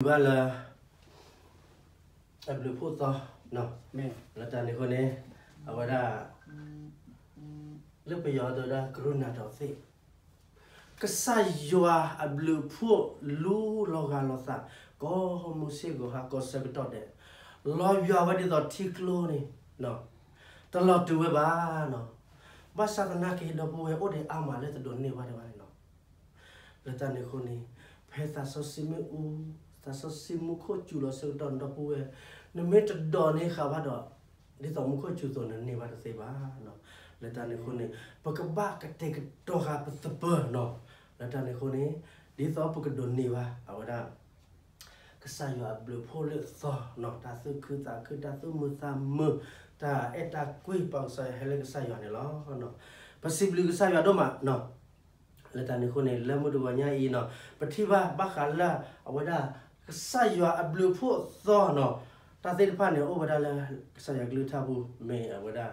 ဘၣ်လၢ အဘျုးအဖှိၣ်သီ, လၢတၢ်န့ၣ်အဃိန့ၣ် အဝဲဒၣ် လၢပယီၤအသိးဒၣ် ကရုဏာတော်သ့ၣ်, ကစၢ်ယွၤအဘျုးအဖှိၣ်လူလီၤဂာ်လိာ်သး ကိးမုၢ်ဆ့ၣ်ကိးဟါ ကိးဆၢကတီၢ်ဒဲး, လီၤယွၤဝဲဒ်သိးထံကျိန့ၣ် တလီၤတုၤဝဲဘၣ်နီၤ. ဘၣ်ဆၣ်သနာ်က့ ဒီပုၢ်ဝဲၢ်အိၣ်ဒံးအါမးလၢတဒိးန့ၢ်ဘၣ်ဒံးဘၣ်န့ၣ်လီၤ. လၢတၢ်န့ၣ်အဃိန့ၣ် ဖဲသးစီဆှံမ့ၣ်အူ, သးစီဆှံမူခိၣ်စူၤလီၤဆၢကတီၢ်န့ၣ် ဒီပုၢ်ဝဲၢ်, နမ့ၢ်တဒိးန့ၢ်ဃာ်ဘၣ်ဒီး ဒ်သိးမူခိၣ်စူၤအသိး နန့ၢ်ဘၣ်တသ့ဘၣ်နီၤ. လၢတၢ်န့ၣ်အဃိန့ၣ် ပကဘၣ်ကတဲာ်ကတီၤဃာ်ပသပၢၤနီၤ. လၢတၢ်န့ၣ်အဃိန့ၣ် ဒ်သိးပကဒိးန့ၢ်ဘၣ် အဝဲဒၣ် ကစၢ်ယွၤအဘျုးအဖှိၣ်လၢအသီနီၤ, တၢ်သူၣ်ခုသးခု, တၢ်သူၣ်မုာ်သးမုာ်, တၢ်အဲၣ်တၢ်ကွံ ပှၤကစၢ်ယွၤဟဲလၢကစၢ်ယွၤန့ၣ်လီၤ. ပစံးဘျုးကစၢ်ယွၤဒိၣ်မးနီၤ. လၢတၢ်န့ၣ်အဃိန့ၣ် လၢမုၢ်တဂီၤညါအံၤနီၤ ပထံၣ်ဘၣ်ဘၣ်ဃးလၢ အဝဲဒၣ် ကစၢ်ယွၤအဘျုးအဖှိၣ်အသီနီၤ, တၢ်သ့ၣ်တဖၣ်န့ၣ် အိၣ်ဝဲဒၣ်လၢ ကစၢ်ယွၤကလုၢ်ကထါပူၤ မ့ၢ်အဝဲဒၣ်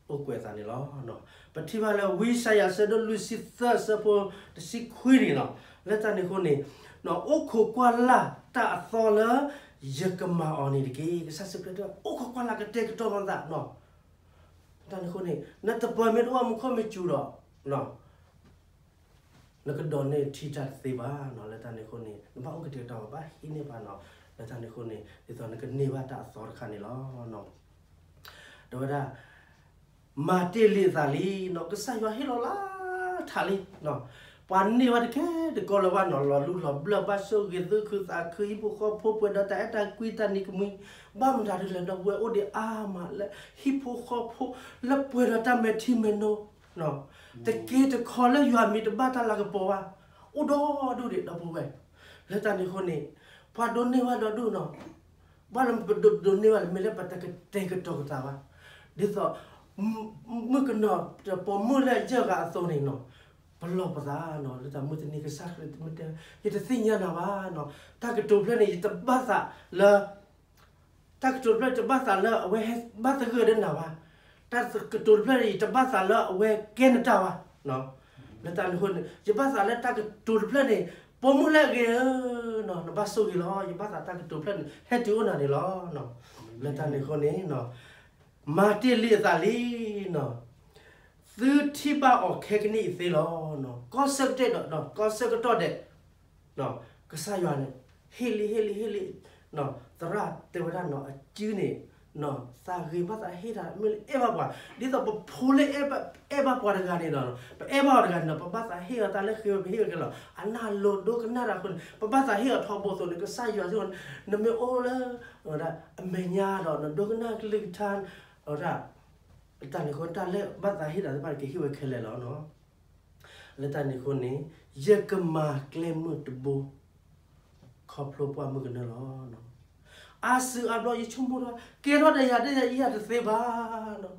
အိၣ်ကွဲးအသးန့ၣ်လီၤ. ပထံၣ်ဘၣ်လၢဝံယၡါယၤအဆၢဒိၣ်လွံၢ်ဆံသၢ အဆၢဖိတဆံခွံန့ၣ်လီၤ. လၢတၢ်န့ၣ်အဃိန့ၣ် အိၣ်ခိးကွၢ်လၢ်တၢ်အသီလၢ ယကမၤအီၤန့ၣ်တက့ၢ်. ကစၢ်ယ့ၣ်ၡူးခရံာ်တဲ အိၣ်ခိးကွၢ်လၢ်ကတဲာ်ကတီၤလီၤသးနီၤ. လၢတၢ်န့ၣ်အဃိန့ၣ် နတပၢၤမ့ၢ်တအိၣ် မူခိၣ်မ့ၢ်စူၤဒီး နကဒိးန့ၢ်ထံတၢ်တသ့ဘၣ်နီၤ. လၢတၢ်န့ၣ်အဃိန့ၣ် နဘၣ်အိၣ်ကတဲာ်ကတီၤ ဘၣ်ဟံးန့ၢ်ပှၤနီၤ. လၢတၢ်န့ၣ်အဃိန့ၣ် ဒ်သိးနကန့ၢ်ဘၣ်တၢ်အသီတခါန့ၣ်လီၤ. တဲဝဲဒၣ် မၤတ့ၢ်လံအသးလံနီၤ, ကစၢ်ယွၤဟ့ၣ်လီၤလၢထးလံနီၤ. ပှၤန့ၢ်ဘၣ်တကဲတကီလၢၤဘၣ်နီၤ, လီၤလူလီၤဘျၢၣ် ဘၣ်ဆိၣ်ဂ့ၤ သူၣ်ခုသးခု ဟံၣ်ဖိဃီဖိ ပှဲၤဒီးတၢ်အဲၣ်တၢ်ကွံ တၢ်နံၤကမှံ, ဘၣ်မတၤဒ်လဲၣ် ဒီပုၢ်ဝဲၢ်အိၣ်ဒံးအါမးလၢ ဟံၣ်ဖိဃီဖိ လၢပှဲၤဒီးတၢ်မဲာ်ထံမဲာ်နိနီၤ, တက့ၤတခီလၢယွၤမံၤတဘၣ်တၢ်လၤကပီၤဘၣ်, အိၣ်ဒီဒူၣ်ဒံး ဒီပုၢ်ဝဲၢ်. လၢတၢ်န့ၣ်အဃိန့ၣ် ပှၤဒိးန့ၢ်ဘၣ်ဒီဒူၣ်နီၤ. ဘၣ်လၢပဒိးန့ၢ်ဘၣ်လၢ မ့ၢ်လၢပတကတဲာ်ကတီၤပသးဘၣ်, ဒ်သိး မုၣ်ကနီၤပိာ်မုၣ်လၢအယဲၢ်ဂၤအသိးန့ၣ်နီၤ, ပလီၢ်ပသးနီၤ. လၢတၢ်မုၢ်တနံၤ ကစၢ်ခရံာ်မ့ၢ်တဲ ယတသ့ၣ်ညါနၤဘၣ်နီၤ. တၢ်ကတိၤဖျၢၣ်န့ၣ် ယတဘၣ်သးလၢ တၢ်ကတိၤတဖျၢၣ်တဘၣ်သးလၢအဝဲဟဲဘၣ်သဂၢၢ်ဒီးနၤဘၣ်. တၢ်ကတိၤတဖျၢၣ်န့ၣ် ယတဘၣ်သးလၢအဝဲကဲနတၢ်ဘၣ်. လၢတၢ်န့ၣ်အဃိန့ၣ် ယဘၣ်သးလၢတၢ်ကတိၤတဖျၢၣ်န့ၣ် ပိာ်မုၣ်လၢအဂ့ၤဧၢ, နဘၣ်ဆိၣ်ဂ့ၤလီၤ. ယဘၣ်သးတၢ်ကတိၤတဖျၢၣ်န့ၣ် ဟဲတုၤအိၣ်နၤန့ၣ်လီၤ. လၢတၢ်န့ၣ်အဃိန့ၣ် မၤတ့ၢ်လံအသးလံနီၤ, သုထံၣ်ဘၣ်အီၤခဲကနံၣ်အံၤသ့လီၤ. ကီၢ်ဆၢကတီၢ်ဒီး ကီၢ်ဆၢကတီၢ်ဒဲး ကစၢ်ယွၤန့ၣ် ဟ့ၣ်လံ ဟ့ၣ်လံ ဟ့ၣ်လံ, သရၣ်တဲဝဲဒၣ်နီၤ အစုန့ၣ် သးဂ့ၤ ဘၣ်သးဟ့ၣ်တၢ် မ့ၢ်လၢအဲၣ်ဘၣ်ပှၤ, ဒ်သိးပဖိလၢအဲၣ်ဘၣ်ပှၤတဂၤန့ၣ်ဒီး ပအဲၣ်ဘၣ်အီၤတဂၤန့ၣ်ဒီး ပဘၣ်သးဟ့ၣ်အီၤတၢ်လၢဃ့ဝဲ ပဟ့ၣ်ဝဲကဲလီၤ. အနၢ်လိၤဒိကနၣ်တၢ်အဃိန့ၣ် ပဘၣ်သးဟ့ၣ်အီၤထီဘိအသိးန့ၣ် ကစၢ်ယွၤစ့ၢ်ကီး နမ့ၢ်အိၣ်လၢ အမဲာ်ညါဒီး နဒိကနၣ်ကလုၢ်ကထါ အဝဲဒၣ် တၢ်န့ၣ်အဃိ တၢ်လၢဘၣ်သးဟ့ၣ်တၢ်သ့ၣ်တဖၣ်န့ၣ် ကဟ့ၣ်ဝဲခဲလၢာ်လီၤနီၤ. လၢတၢ်န့ၣ်အဃိန့ၣ် ယကမၤကျဲမုၢ်တဘိ ခီဖျိပှၢ်မုၣ်ကနၢလီၤ. အါစုအါဘျီယဆိကမိၣ်ဒီး ကဲထီၣ်ဒီးယၤဒ်ယၤတသ့ဘၣ်နီၤ.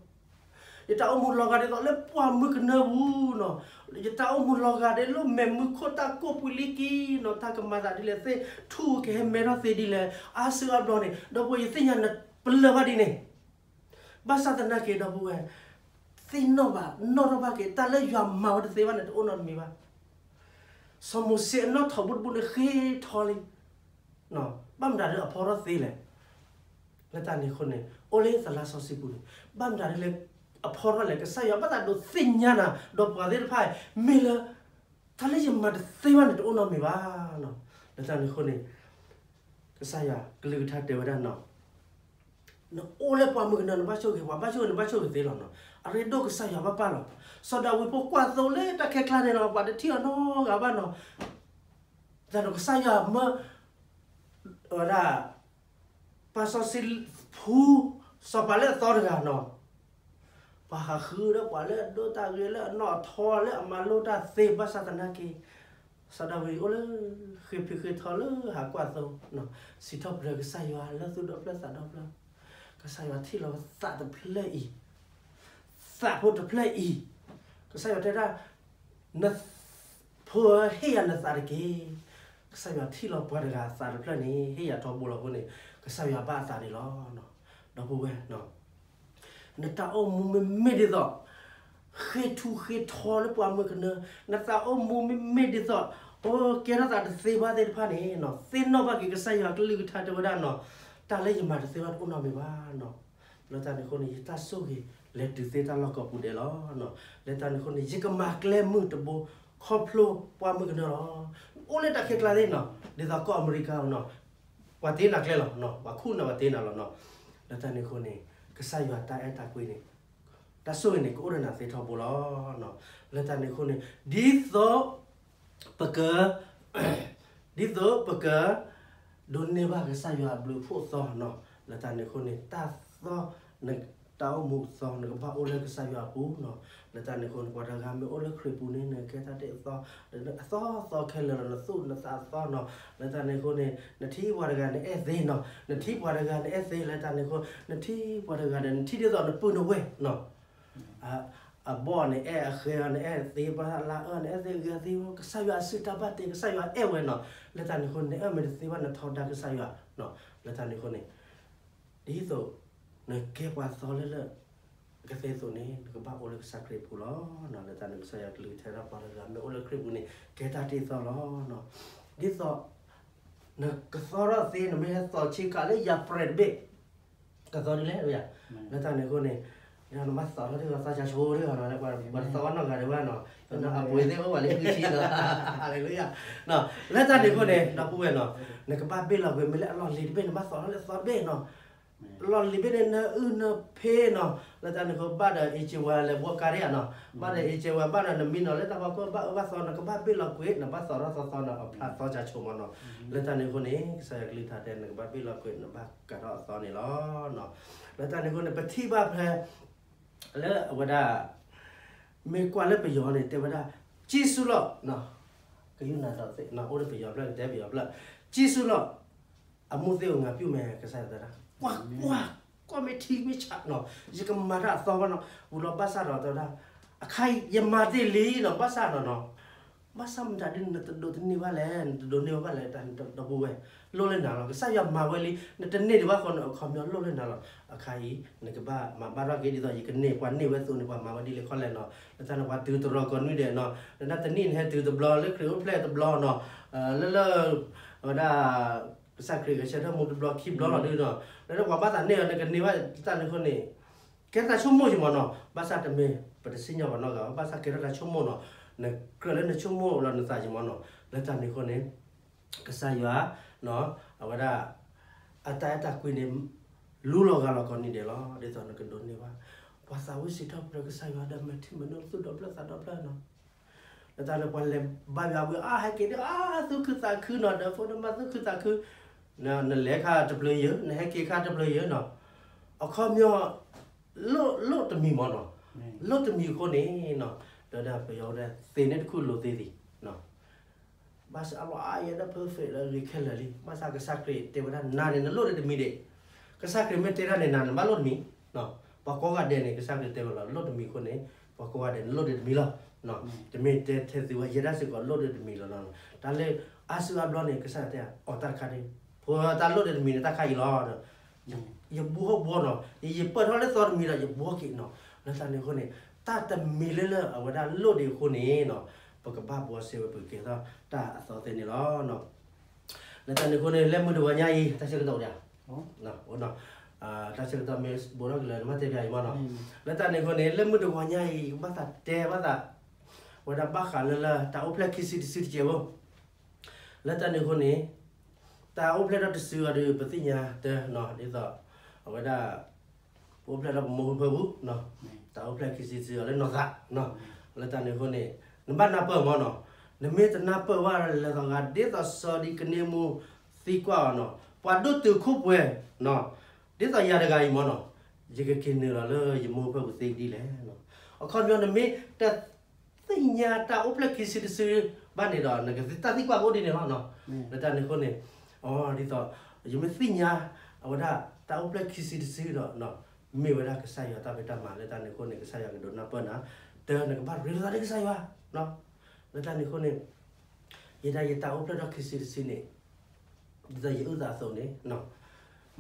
ယတၢ်အိၣ်မူလီၤဂာ်ဒ်သိးလၢပှၢ်မုၣ်ကနၢပူၤနီၤ. ယတၢ်အိၣ်မူလီၤဂာ်ဒ်လၢမဲာ်မုၢ်ခိၣ်တၢ်ကိၢ်ပှံၤလံက့ၤနီၤ. တၢ်ကမၤသးဒ်လဲၣ်သ့ၣ်ထူၣ်ကဟဲမဲထီၣ်သ့ဒ်လဲၣ်. အါစုအါဘျီန့ၣ် ဒီပုၢ်ဝဲၢ် ယသ့ၣ်ညါနပလၢၢ်ဘၣ်ဒ်န့ၣ် ဘၣ်ဆၣ်သနာ်က့ ဒီပုၢ်ဝဲၢ် သ့ၣ်နီၣ်ဘၣ် နီၣ်ထီၣ်ဘၣ်က့ၤ တၢ်လၢယွၤမၤဝဲတသ့ဘၣ်န့ၣ် တအိၣ်နီတမံၤဘၣ်. စီၤမိၤၡ့အနီၣ်ထိးဘူးတဘူးန့ၣ် ဃ့ထီလံ. ဘၣ်မတၤဒ်အဖီထီၣ်သ့လဲၣ်. လၢတၢ်န့ၣ်အဃိန့ၣ် အိၣ်လၢသလါစီဆှံပူၤန့ၣ် ဘၣ်မတၤဒ်လဲၣ် အဖီထီၣ်လဲၣ်. ကစၢ်ယွၤဘၣ်သးဒိးသ့ၣ်ညါနၤ ဒီးပှၤသ့ၣ်တဖၣ်အံၤ မ့ၢ်လၢ တၢ်လၢယမၤတသ့ဘၣ်န့ၣ် တအိၣ်နီတမံၤဘၣ်. လၢတၢ်န့ၣ်အဃိန့ၣ် ကစၢ်ယွၤကလုၢ်ကထါတဲဝဲဒၣ်နီၤ နအိၣ်လၢပှၢ်မုၢ်ကနၢ နဘၣ်ဆိၣ်ဂ့ၤ ပှၤဘၣ်ဆိၣ်ဂ့ၤ နဘၣ်ဆိၣ်ဂ့ၤသ့လီၤနီၤ. အရ့ဒိၣ်ကစၢ်ယွၤဘၣ်ပၢ်လီၤ. စီၤဒၤဝံးဖိကွၢ်သိလၢတၢ်ခဲကျါန့ၣ်လီၤ ပှၤတထံၣ်အီၤနီတဂၤဘၣ်နီၤ. တၢ်ဒီးကစၢ်ယွၤမၢ ဝဲဒၣ် ပှၤစီဆှံဖူ စီၤပၤလၢအသီတဂၤနီၤ. ပှၤဟးဃုဒီးပှၤလၢအဒိးတၢ်ဂ့ၤ လၢအနီၢ်အထီ လၢအမၤလိတၢ်သ့ ဘၣ်ဆၣ်သနာ်က့ စီၤဒၤဝံးအိၣ်လၢ ဃ့ဖံးဃ့ထီလၢဟးကွၢ်သိ စံးထီၣ်ပတြၢၤကစၢ်ယွၤလၢသူၣ်ဒီဖျၢၣ်သးဒီဖျၢၣ်. ကစၢ်ယွၤထံၣ်လီၤသးတဖျၢၣ်အံၤ သးဖိတဖျၢၣ်အံၤ ကစၢ်ယွၤတဲဒၣ် နဖိဧၢ ဟ့ၣ်ယၤနသးတက့ၢ်. ကစၢ်ယွၤထံၣ်လီၤပှၤတဂၤသးတဖျၢၣ်န့ၣ် ဟ့ၣ်ယၤထီဘိလီၤအဃိန့ၣ် ကစၢ်ယွၤဘၣ်အသးန့ၣ်လီၤ. ဒီပုၢ်ဝဲၢ် နတၢ်အိၣ်မူမ့မ့ၢ်ဒ်သိး ဃ့ထူဃ့ထီလၢပှၢ်မုၢ်ကနၢ, နတၢ်အိၣ်မူမ့မ့ၢ်ဒ်သိး အိၣ်ကဲထီၣ်သးတသ့ဘၣ်သ့ၣ်တဖၣ်န့ၣ်နီၤ, သ့ၣ်နီၣ်ဘၣ်က့ၤကစၢ်ယွၤကလုၢ်ကထါတဲဝဲဒၣ်နီၤ, တၢ်လၢယမၤတသ့ဘၣ်တအိၣ်နီတမံၤဘၣ်နီၤ. လၢတၢ်န့ၣ်အဃိန့ၣ် ယတၢ်ဆိၣ်ဂ့ၤလဲၤတုၤသ့ၣ်တၢ်လီၢ်ကိးပူၤဒဲးလီၤ. လၢတၢ်န့ၣ်အဃိန့ၣ် ယကမၤကျဲမုၢ်တဘိ ခီဖျိပှၢ်မုၢ်ကနၢလီၤ. အိၣ်လၢတၢ်ခဲကျါသ့ၣ်နီၤ, ဒ်သိးကီၢ်အမဲရကၤနီၤ, ပှၤတ့နၤကျဲလီၤ, ပှၤခူၣ်နၤပှၤတ့နၤလီၤနီၤ. လၢတၢ်န့ၣ်အဃိန့ၣ် ကစၢ်ယွၤတၢ်အဲၣ်တၢ်ကွံန့ၣ် တၢ်ဆိၣ်ဂ့ၤန့ၣ် ကအိၣ်ဒီးနၤသ့ထီဘိလီၤ. လၢတၢ်န့ၣ်အဃိန့ၣ် ဒ်သိး ပက ဒ်သိးပက ဒိးန့ၢ်ဘၣ်ကစၢ်ယွၤအဘျုးအဖှိၣ်အသီနီၤ. လၢတၢ်န့ၣ်အဃိန့ၣ် တၢ်သီ တၢ်အိၣ်မူအသီ နကဘၣ်အိၣ်လၢကစၢ်ယွၤအပူၤနီၤ. လၢတၢ်န့ၣ်အဃိန့ၣ် ပှၤတဂၤမ့ၢ်အိၣ်လၢခရံာ်ပူၤန့ၣ် နကကဲတၢ်တ့အသီ, အသီသီခဲလၢာ်လီၤ, နသူၣ်နသးအသီနီၤ. လၢတၢ်န့ၣ်အဃိန့ၣ် နထံၣ်ပှၤတဂၤနအဲၣ်သ့နီၤ, နထံၣ်ပှၤတဂၤနအဲၣ်သ့ လၢတၢ်န့ၣ်အဃိ နထံၣ်ပှၤတဂၤဒီး နထံၣ်ဒ်သိးနပုၢ်နဝဲၢ်နီၤ. အဘီၣ်န့ၣ်အဲၣ်အဃဲအီၤ နအဲၣ်သ့ ပှၤလၢအအၢ နအဲၣ်သ့ဂ့ၤသ့, ကစၢ်ယွၤအစုတၢ်ဘၣ်တ့ ကစၢ်ယွၤအဲၣ်ဝဲနီၤ. လၢတၢ်န့ၣ်အဃိန့ၣ် နအၢမ့ၢ်တသ့ဘၣ် နထီဒါကစၢ်ယွၤနီၤ. လၢတၢ်န့ၣ်အဃိန့ၣ် ဒ်သိး နကဲပှၤသီလၢလၢ ကသ့အသိးန့ၣ် နကဘၣ်အိၣ်လၢကစၢ်ခရံာ်အပူၤလီၤ. လၢတၢ်န့ၣ် ကစၢ်ယွၤကလုၢ်ကထါဒၣ်ပှၤတဂၤမ့ၢ်အိၣ်လၢခရံာ်ပူၤန့ၣ် ကဲတၢ်တ့အသီလီၤ. ဒ်သိး နကသီထီၣ်သ့ နမ့ၢ်ဟဲသီဆ့ကၤလၢယၤပြဲးတဘ့ၣ် ကသီဒ်လဲၣ်, လၢတၢ်န့ၣ်အဃိန့ၣ် နဘၣ်သီထီၣ်ဒ်သိးသီစၢ်ဆိဒ်သိးနီၤ, ပှၤတသီဘၣ်နီၢ်ဂၤဒံးဘၣ်နီၤ, အပှ့ၤသ့ၣ်အိၣ်ဝဲလၢဃုဆံနီၤ, ဟါလ့လူယၤ, လၢတၢ်န့ၣ်အဃိန့ၣ် ဒီပုၢ်ဝဲၢ်နီၤ, နကဘၣ်ဘ့ၣ်လီၤကွံာ် မ့ၢ်လၢအလီၢ်လံၤတဘ့ၣ် နဘၣ်သီထီၣ်လၢသီတဘ့ၣ်နီၤ, အလီၢ်လံၤဘ့ၣ်န့ၣ် နအုၣ်နဖ့နီၤ, လၢတၢ်န့ၣ်အဃိ ဘၣ်ဒီးအ့ၣ်က့ၤဝဲလဲၤဘှီကါဒံးဧါနီၤ, ဘၣ်ဒီးအ့ၣ်က့ၤဝဲဘၣ်ဒီး နမံနီၤလၢတၢ်ဖီခိၣ်ဘၣ်အၢဘၣ်သီ နကဘၣ်ဘ့ၣ်လီၤကွံာ် နဘၣ်သီထီၣ်သီသီနီၤ အဖျါသီစၢ်ဆိမၢ်နီၤ, လၢတၢ်န့ၣ်အဃိန့ၣ် ကစၢ်ယွၤကလုၢ်ကထါတဲ နကဘၣ်ဘ့ၣ်လီၤကွံာ် နဘၣ်ကးထီၣ်အသီန့ၣ်လီၤ. လၢတၢ်န့ၣ်အဃိန့ၣ် ပထံၣ်ဘၣ်ဖဲ လၢအဝဲဒၣ် မ့ၢ်ကွၢ်လၢပယီၤန့ၣ် တဲဝဲဒၣ် ကံၣ်ဆူၣ်လီၤ, ကယူၢ်နၤဒီးသ့ၣ်နီၤ အိၣ်လၢပယီၤဖျၢၣ် ကတဲပယီၤဖျၢၣ်, ကံၣ်ဆူၣ်လီၤ, အမိၢ်သ့ၣ်ဧိၤ ငါပြုမယ် ကစၢ်ယွၤတဲဒၣ်, ကွၢ်ကွၢ် ကွၢ်မ့ၢ်ထံမ့ၢ်ဆးနီၤ, ယကမၤတၢ်အသီဘၣ်နီၤ, ဝံၤလီၤဘၣ်ဆၣ်ဒီးတဲဝဲဒၣ်, အခါအံၤ ယမၤတ့ၢ်လံနီၤ, ဘၣ်ဆၣ်နီၤနီၤ ဘၣ်ဆၣ်မတၤဒ်နတဒိးတန့ၢ်ဘၣ်လဲၣ်, နတဒိးန့ၢ်ဘၣ်လဲၣ်, တၢ်ဒီပုၢ်ဝဲၢ်, လိၣ်လၢနၤလီၤ, ကစၢ်ယွၤမၤဝဲလံ, နတန့ၢ်ဒံးဘၣ်ဃိန့ၣ် အခီပညီလိၣ်လၢနၤလီၤ, အခါအံၤ နကဘၣ်မၤဘၣ်ထီၣ်က့ၤဒ်သိး ယကန့ၢ်ပှၤန့ၢ်ဝဲအသိးန့ၣ် ပှၤမၤဝဲဒ်လဲၣ်ခီလဲၣ်နီၤ, လၢတၢ်န့ၣ် ပှၤတုၤတရီၤကိးနွံဒဲးနီၤ, လၢတၢ်တနံၣ်န့ၣ် ဟဲတုၤတဘျီ လၢခရံာ်အိၣ်ဖျဲၣ်တဘျီနီၤ, လၢလၢ အဝဲဒၣ် ကစၢ်ခရံာ်ဂဲၤဆၢထၢၣ်မူတဘျီခံဘျီလီၤဒုနီၤ, လၢလၢပှၤဘၣ်သးန့ၢ်အီၤ နကန့ၢ်ဘၣ်တၢ်န့ၣ်အဃိန့ၣ် ကဲတၢ်ဆိကမိၣ်ယမၢ်နီၤ, ဘၣ်ဆၣ်တမ့ၢ် ပတစံၣ်ညီၣ်ပှၤနီတဂၤဘၣ်, ဘၣ်ဆၣ်ကဲထီၣ်တၢ်ဆိကမိၣ်နီၤ, နကြၢးလၢနဆိကမိၣ်လီၤနသးယမၢ်နီၤ, လၢတၢ်န့ၣ်အဃိန့ၣ် ကစၢ်ယွၤ အဝဲဒၣ် အတၢ်အဲၣ်တၢ်ကွံန့ၣ် လူလီၤဂာ်လီၤကိးနံၤဒဲးလီၤ, ဒ်သိးနကဒိးန့ၢ်ဘၣ် ပှၤသးဝံၣ်စံးထီၣ်ပတြၢၤကစၢ်ယွၤဒီး မဲာ်ထံမဲာ်နိ သူၣ်ဒီဖျၢၣ်သးဒီဖျၢၣ်နီၤ လၢတၢ်န့ၣ် ပှၤလဲၤဘါယွၤဝံၤ အါ ဟဲက့ၤဒီး အါ သူၣ်ခုသးခုနီၤ, ဒီးဖိဒီးမါသူၣ်ခုသးခု, နလဲၤခါတဖျၢၣ်ယၢၤ, နဟဲက့ၤခါတဖျၢၣ်ယၢၤနီၤ, အခီပညီ လိၣ် လိၣ်တမံၤမၢ်နီၤ, လိၣ်တမံၤအဃိန့ၣ်နီၤ, ဒီးဒၣ်ပယီၤဝဲဒၣ် သ့န့ၢ်တခူၣ်လိာ်သ့သ့ၣ်နီၤ ဘၣ်ဆၣ်အလီၤအါယဲဒၣ် perfect လၢအဂ့ၤခဲလၢာ်လံ, ဘၣ်ဆၣ်ကစၢ်ခရံာ်တဲဝဲဒၣ် နၤန့ၣ် နလိၣ်ဒံးတမံၤဒံး, ကစၢ်ခရံာ်မ့ၢ်တဲတၢ်န့ၣ် နၤန့ၣ်ဘၣ်လိၣ်တမံၤ, ပှၤကိးဂၤဒဲးန့ၣ် ကစၢ်ခရံာ်တဲဝဲလီၤ လိၣ်တမံၤအဃိန့ၣ်, ပှၤကိးဂၤဒဲးန့ၣ် လိၣ်ဒံးတမံၤလီၤ, တမ့ၢ်တဲထဲသုဝဲယဲဒၣ်စ့ၢ်ကီး လိၣ်ဒံးတမံၤလီၤနီၤ, တၢ်လၢအါစုအါဘျီန့ၣ် ကစၢ်ခရံာ်တဲ အီၤတၢ်တခါန့ၣ်, ဖိတၢ်လိၣ်ဒံးတမံၤန့ၣ် တၢ်ခါအံၤလီၤ ယဘှီဘှီနီၤ, ယပၢၢ်ထီၣ်လၢသီတမံၤဒီး ယဘှီက့ၤနီၤ, လၢတၢ်န့ၣ်အဃိန့ၣ်, တၢ်တမံၤလၢလၢအဝဲဒၣ်လိၣ်ဒံးအဃိန့ၣ်နီၤ, ပကဘၣ်ဘှီစ့ဝဲ ပကကဲထီၣ်တၢ်အသီသ့န့ၣ်လီၤ. လၢတၢ်န့ၣ်အဃိန့ၣ် လၢမုၢ်တဂီၤညါအံၤ တၢ်ဆၢကတီၢ်အိၣ်ဒံးဧါ, တၢ်ဆၢကတီၢ်မ့ၢ်ဘူးထီၣ်က့ၤလၢ နဘၣ်တဲပၠးအံၤမ့ၢ်နီၤ, လၢတၢ်န့ၣ်အဃိန့ၣ် လၢမုၢ်တဂီၤညါအံၤ ဘၣ်သးတဲဘၣ်သး ဝဲဒၣ်ဘၣ်ဃးလၢလၢ တၢ်အိၣ်ဖျဲၣ်ခံစုတစုတကဲးဖိ လၢတၢ်န့ၣ်အဃိန့ၣ်, တၢ်အိၣ်ဖျဲၣ်ထီၣ်တစုအီၤဒီး ပသ့ၣ်ညါတၢ်နီၤ ဒ်သိး အဝဲဒၣ် ပအိၣ်ဖျဲၣ်ထီၣ်ပမိၢ်ဖုဖၢပူၤ, တၢ်အိၣ်ဖျဲၣ်ခံစုတစုအီၤလၢနီၢ်သး, လၢတၢ်န့ၣ်အဃိန့ၣ်, နဘၣ်နၢ်ပၢၢ်မၢ်နီၤ, နမ့ၢ်တနၢ်ပၢၢ်ဘၣ်လဲၤသီဂၤ ဒ်သိးစီၤဒံကနံမူသံကွၢ်အီၤနီၤ, ပှၤဒိၣ်တုာ်ခိၣ်ပှဲၤ, ဒ်သိးယၤတဂၤအံၤမၢ်နီၤ, ယကက့ၤနုာ်လီၤလၢယမိၢ်ဖၢပူၤသ့ဒ်လဲၣ်, အခီပညီနမ့ၢ်တ သ့ၣ်ညါတၢ်အိၣ်ဖျဲၣ်ခံစုတစုဘၣ်န့ၣ်ဒီး နကတၢ်သံကွၢ်ကအိၣ်ဒ်န့ၣ်လီၤ. လၢတၢ်န့ၣ်အဃိန့ၣ်, ဒ်သိး ယမ့ၢ်သ့ၣ်ညါ အဝဲဒၣ်တၢ်အိၣ်ဖျဲၣ်ခံစုတစုဒီး မ့ၢ်ဝဲဒၣ်ကစၢ်ယွၤတၢ်ဖံးတၢ်မၤ လၢတၢ်န့ၣ်အဃိန့ၣ် ကစၢ်ယွၤကဒိးနၢ်ပၢၢ်နၤ, တၢ်နကဘၣ်ရ့လိာ်သးလၢကစၢ်ယွၤ, လၢတၢ်န့ၣ်အဃိန့ၣ်, ယဲဒၣ်ယတၢ်အိၣ်ဖျဲၣ်ထီၣ်ခံစုတစုန့ၣ် ဒ်သိးယအုၣ်သးအသိးန့ၣ်,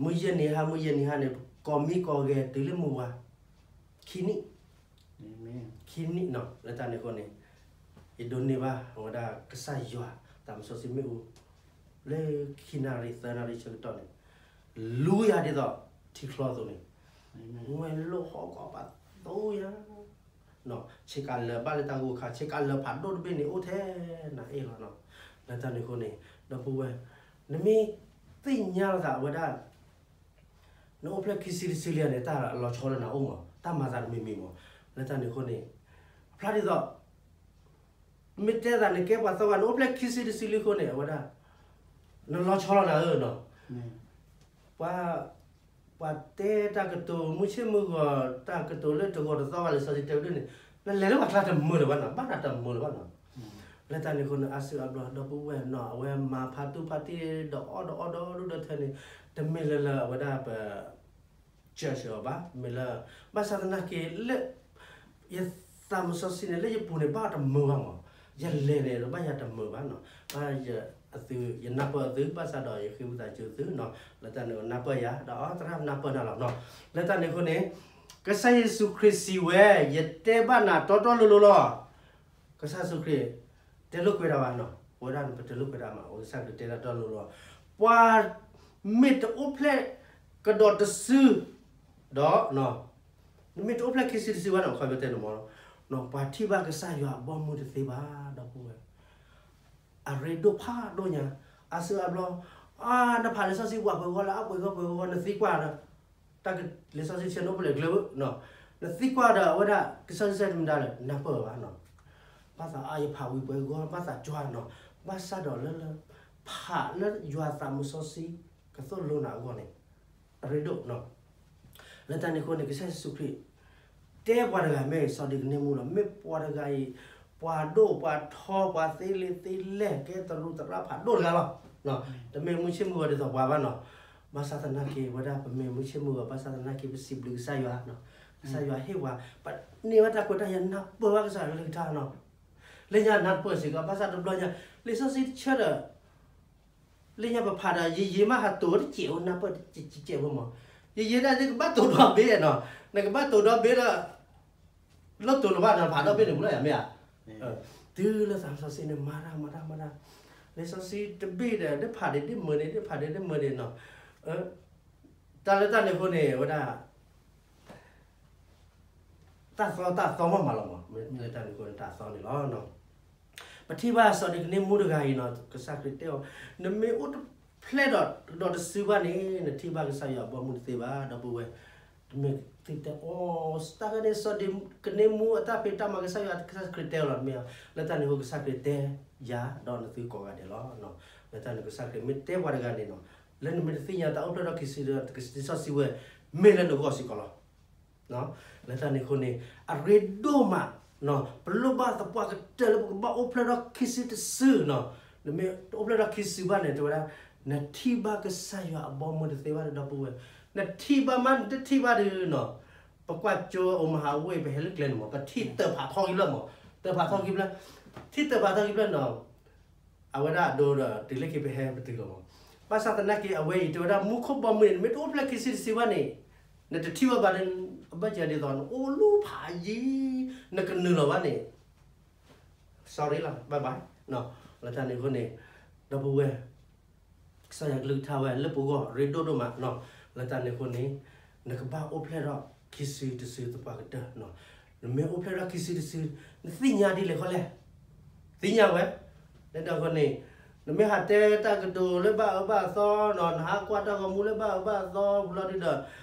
မုၢ်ယဲၢ်နံၤဟါ မုၢ်ယဲၢ်နံၤဟါန့ၣ် ကိးမံကိးဂဲၤတုၤလၢမုၢ်ဝါ, ခံနံၣ်, ခံနံၣ်နီၤ လၢတၢ်န့ၣ်အဃိန့ၣ်, ယဒိးန့ၢ်ဘၣ်အဝဲဒၣ်ကစၢ်ယွၤ သးစီဆှံမ့ၣ်အူ လၢခံနၣ်ရံၣ်သၢနၣ်ရံၣ်ဆၢကတီၢ်န့ၣ် လူၤယၤဒ်သိးထံချီအသိးန့ၣ် ဝဲလိၣ်ဟီၣ်ကီးပာ်သိယၤ ဆ့ကၤလၢာ်ဘၣ်လၢတၢ်ဂိၢ်ခါ ဆ့ကၤလၢာ်ဖးဒိၣ်တဘ့ၣ်န့ၣ် အိၣ်ထဲနၤအ့ၣ်လီၤနီၤ. လၢတၢ်န့ၣ်အဃိန့ၣ် ဒီပုၢ်ဝဲၢ် နမ့ၢ်သ့ၣ်ညါလီၤသးဝဲဒၣ် နအိၣ်ဖျဲၣ်ခံဆံတဆံလံန့ၣ် တၢ်လီၤဆီလၢနၤအိၣ်မး တၢ်မၤသးတမံၤမံၤမး. လၢတၢ်န့ၣ်အဃိန့ၣ် ဖျါဒ်သိး မ့ၢ်တဲသးနကဲပှၤသီဂၤ နအိၣ်ဖျဲၣ်ခံဆံတဆံလံအဃိန့ၣ် အဝဲဒၣ် နလီၤဆီလီၤနၤဧၢနီၤ. ပှၤ ပှၤတဲတၢ်ကတိၤမုၢ်ဆ့ၣ်မုၢ်ဂီၤ တၢ်ကတိၤလၢတဂီၤတသီဘၣ် လံာ်စီဆှံတဲဝဲဒၣ်န့ၣ် နလဲၤလၢပှၤကျါတမုာ်လၢၤဘၣ်နီၤ ဘၣ်နၤတမုာ်လၢၤဘၣ်နီၤ. လၢတၢ်န့ၣ်အဃိန့ၣ် အါစုအါဘျီဒီပုၢ်ဝဲၢ်နီၤ အဝဲမၤဖးတူၢ်ဖးတံၢ်ဒီးအီၣ်ဒီးအီဒီးဒူၣ်ဒီးထၢန့ၣ် တမ့ၢ်လၢလၢအဝဲဒၣ်ပ church အီၤဘၣ် မ့ၢ်လၢ ဘၣ်ဆၣ်သနာ်က့လၢ ယသးစီဆှံန့ၣ် လၢယပူၤန့ၣ် ဘၣ်တမုာ်ဘၣ်မး, ယလဲၤန့ၣ် ဘၣ်ယၤတမုာ်ဘၣ်နီၤ, ဘၣ်ယသု ယနၢ်ပၢၢ်သု ဘၣ်ဆၣ်ဒီးယဃ့ဝံသးစူၤသုနီၤ, လၢတၢ်န့ၣ်နၢ်ပၢၢ်ယၤ ဒီးအီသရၣ်နၢ်ပၢၢ်နၤလီၤနီၤ, လၢတၢ်န့ၣ်အဃိန့ၣ် ကစၢ်ယ့ၣ်ၡူးခရံာ်စံးဝဲ ယတဲဘၣ်နၤတီတီလိၤလိၤလီၤ. ကစၢ်ယ့ၣ်ၡူးခရံာ် တဲလိာ်ကွဲးတၢ်ဘၣ်နီၤ, ပဝဲဒၣ်ပတဲလိာ်ကွဲးတၢ်မး ကစၢ်ခရံာ်တဲတၢ်တီလိၤလီၤ, ပှၤမ့ၢ်တအိၣ်ဖျဲၣ်ကဒီးတစု ဒီး နမ့ၢ်တအိၣ်ဖျဲၣ်ခံစုတစုဘၣ်န့ၣ် အခီပညီတဲန့ၣ်မး, ပှၤထံၣ်ဘၣ်ကစၢ်ယွၤအဘီအမုၢ်တသ့ဘၣ် ဒီပုၢ်ဝဲၢ်, အရ့ဒိၣ်ဖးဒိၣ်ညါ, အါစုအါဘျီ, အါ နဖးလံာ်စီဆှံပှၤပှဲၤဂီၢ်လၢအပှဲၤဂီၢ်ပှဲၤဂီၢ် နသံကွၢ်ဒီး တၢ်လံာ်စီဆှံဆဲးန့ၣ်အိၣ်ဖဲလဲၣ်ကျဲ, နသံကွၢ်ဒီးအဝဲဒၣ် ကစၢ်ယွၤစံးတမံၤဒၣ်လဲၣ် နၢ်ပၢၢ်ဘၣ်နီၤ, ဘၣ်သးအါယဖးဝံၤပှဲၤဂီၢ် ဘၣ်သးကွၢ်နီၤ, ဘၣ်ဆၣ်ဒီးလၢလၢ ဖးလၢယွၤသးစီဆှံ ကသိၣ်လိနၤအဂီၢ်န့ၣ် အရ့ဒိၣ်နီၤ, လၢတၢ်န့ၣ်အဃိန့ၣ် ကစၢ်ယ့ၣ်ၡူးခရံာ် တဲပှၤတဂၤမ့ၢ်စီၤနံၤကဒ့မူလီၤ, မ့ၢ်ပှၤတဂၤအံၤ ပှၤဒိၣ်ပှၤထီ ပှၤသ့လံာ်သ့လဲၢ် ကဲတရူးသရၣ်ဖးဒိၣ်တဂၤလီၤ, တမ့ၢ်မုၢ်ဆ့ၣ်မုၢ်ဂီၤဒ်သိးပှၤဘၣ်နီၤ, ဘၣ်ဆၣ်သနာ်က့ ဝဲဒၣ်ပမ့ၢ်မုၢ်ဆ့ၣ်မုၢ်ဂီၤ ဘၣ်ဆၣ်သနာ်က့ ပစံးဘျုးကစၢ်ယွၤ, ကစၢ်ယွၤဟ့ၣ်ပှၤ ပန့ၢ်ဘၣ်တၢ်ခွဲးတၢ်ယာ် နၢ်ပၢၢ်ဘၣ်ကစၢ်ယွၤလၢကထါနီၤ, လၢညါနၢ်ပၢၢ်စ့ၢ်ကီး ဘၣ်ဆၣ်တဘျီညါ လံာ်စီဆှံတဆၢဒီး လၢညါပဖးဒီး ယယံာ်မးဟးတိၤတစဲးဖိ နၢ်ပၢၢ်တစဲးဖိမး, ယယံာ်ဒၣ်ဒ်ကဘၣ်တိၤဒီဘ့ၣ်နီၤ, နကဘၣ်တိၤဒီဘ့ၣ်လၢ လၢတိၤလၢၤဘၣ်နီၤ ဖးဒီဘ့ၣ်န့ၣ်ပူၤလီၤယၤမ့ၢ်ဧါ, တုၤလၢသးစီဆှံန့ၣ် မၤတၢ်မၤတၢ်မၤတၢ်, လံာ်စီဆှံတဘ့ၣ်ဒီး ဒ်ဖးဒံးဒ်မုာ်ဒံး ဒ်ဖးဒံးဒ်မုာ်ဒံးနီၤ, တၢ်လၢတၢ်န့ၣ်အဃိန့ၣ် ဝဲဒၣ် တၢ်သီတၢ်သီမးမးလီၤမး, လၢတၢ်န့ၣ်အဃိန့ၣ် တၢ်သီန့ၣ်လီၤ. ပထံၣ်ဘၣ်စီၤနံၤကဒ့မူတဂၤအံၤနီၤ ကစၢ်ခရံာ်တဲအီၤ, နမ့ၢ်အိၣ်တဖျဲၣ်ဒီး ဒီးတစုဘၣ်န့ၣ် နထံၣ်ဘၣ်ကစၢ်ယွၤအဘီအမုၢ်တသ့ဘၣ် ဒီပုၢ်ဝဲၢ်, တမ့ၢ်သုတဲအီၤ တၢ်ဂၤန့ၣ် စီၤနံၤကဒ့မူအတၢ်ဖံးတၢ်မၤကစၢ်ယွၤ ကစၢ်ခရံာ်တဲအီၤလီၤ တမ့ၢ်ဧါ, လၢတၢ်န့ၣ်အဃိ ကစၢ်ခရံာ်တဲယၤ ဒီးနသုကိးဂၤဒဲးလီၤ. လၢတၢ်န့ၣ်ကစၢ်ခရံာ်မ့ၢ်တဲပှၤတဂၤန့ၣ်နီၤ, လၢနမ့ၢ်တသ့ၣ်ညါတၢ်အိၣ်ဖျဲၣ်ထီၣ်ခံစုတစု လံာ်စီဆှံဝဲ မ့ၢ်လၢနဂီၢ်စ့ၢ်ကီးလီၤ. လၢတၢ်န့ၣ်အဃိန့ၣ် အရ့ဒိၣ်မး, ပလိၣ်ဘၣ်သပှၢ်ကတၢၢ်လၢပကဘၣ်အိၣ်ဖျဲၣ်ထီၣ်ခံစုတစုနီၤ, နမ့ၢ်တအိၣ်ဖျဲၣ်ထီၣ်ခံစုဘၣ်န့ၣ် တဲဝဲဒၣ် နထံၣ်ဘၣ်ကစၢ်ယွၤအဘီအမုၢ်တသ့ဘၣ် ဒီပုၢ်ဝဲၢ်, နထံၣ်ဘၣ်မး နတထံၣ်ဘၣ်ဒီးနီၤ, ပကွၢ်ကၠိ Omaha ဝ့ၢ် ပဟဲလၢကျဲန့ၣ်မး ပထံၣ်တၢၢ်ဖးထီခံဖျၢၣ်မး, တၢၢ်ဖးထီခံဖျၢၣ်, ထံၣ်တၢၢ်ဖးထီခံဖျၢၣ်နီၤ အဝဲဒၣ်အဒိဒီး တုၤလၢခံပဟဲပတုၤလီၤမး, ဘၣ်ဆၣ်သနာ်က့ အဝဲအံၤတဲဝဲဒၣ် မူခိၣ်ဘီမုၢ်န့ၣ် နမ့ၢ်တအိၣ်ဖျဲၣ်ခံစုတစုဘၣ်န့ၣ် နတထံၣ်ဘၣ်ဘၣ်ဒီး အဘၢၣ်စၢၤဒ်သိး နအိၣ်လူၤဖးယံၤ နကနုာ်လီၤဘၣ်န့ၣ် sorry လီၤ bye bye လၢတၢ်န့ၣ်အဃိန့ၣ် ဒီပုၢ်ဝဲၢ် ကစၢ်ယွၤကလုၢ်ကထါဝဲလၢပဂီၢ်ရ့ဒိၣ်ဒိၣ်မးနီၤ, လၢတၢ်န့ၣ်အဃိန့ၣ် နကဘၣ်အိၣ်ဖျဲၣ်ထီၣ်ခံစုတစုသပှၢ်ကတၢၢ်နီၤ, နမ့ၢ်အိၣ်ဖျဲၣ်ထီၣ်ခံစုတစု နသ့ၣ်ညါဒ်လဲၣ်ခီလဲၣ်, သ့ၣ်ညါဝဲ, လၢတၢ်အဃိန့ၣ် နမ့ၢ်ဟးတဲတၢ်ကတိၤလၢဘၣ်အၢဘၣ်သီနီၤ, နဟးကွၢ်တၢ်ဂီၤမူလၢဘၣ်အၢဘၣ်သီ ပူၤလီၤဒုဒီး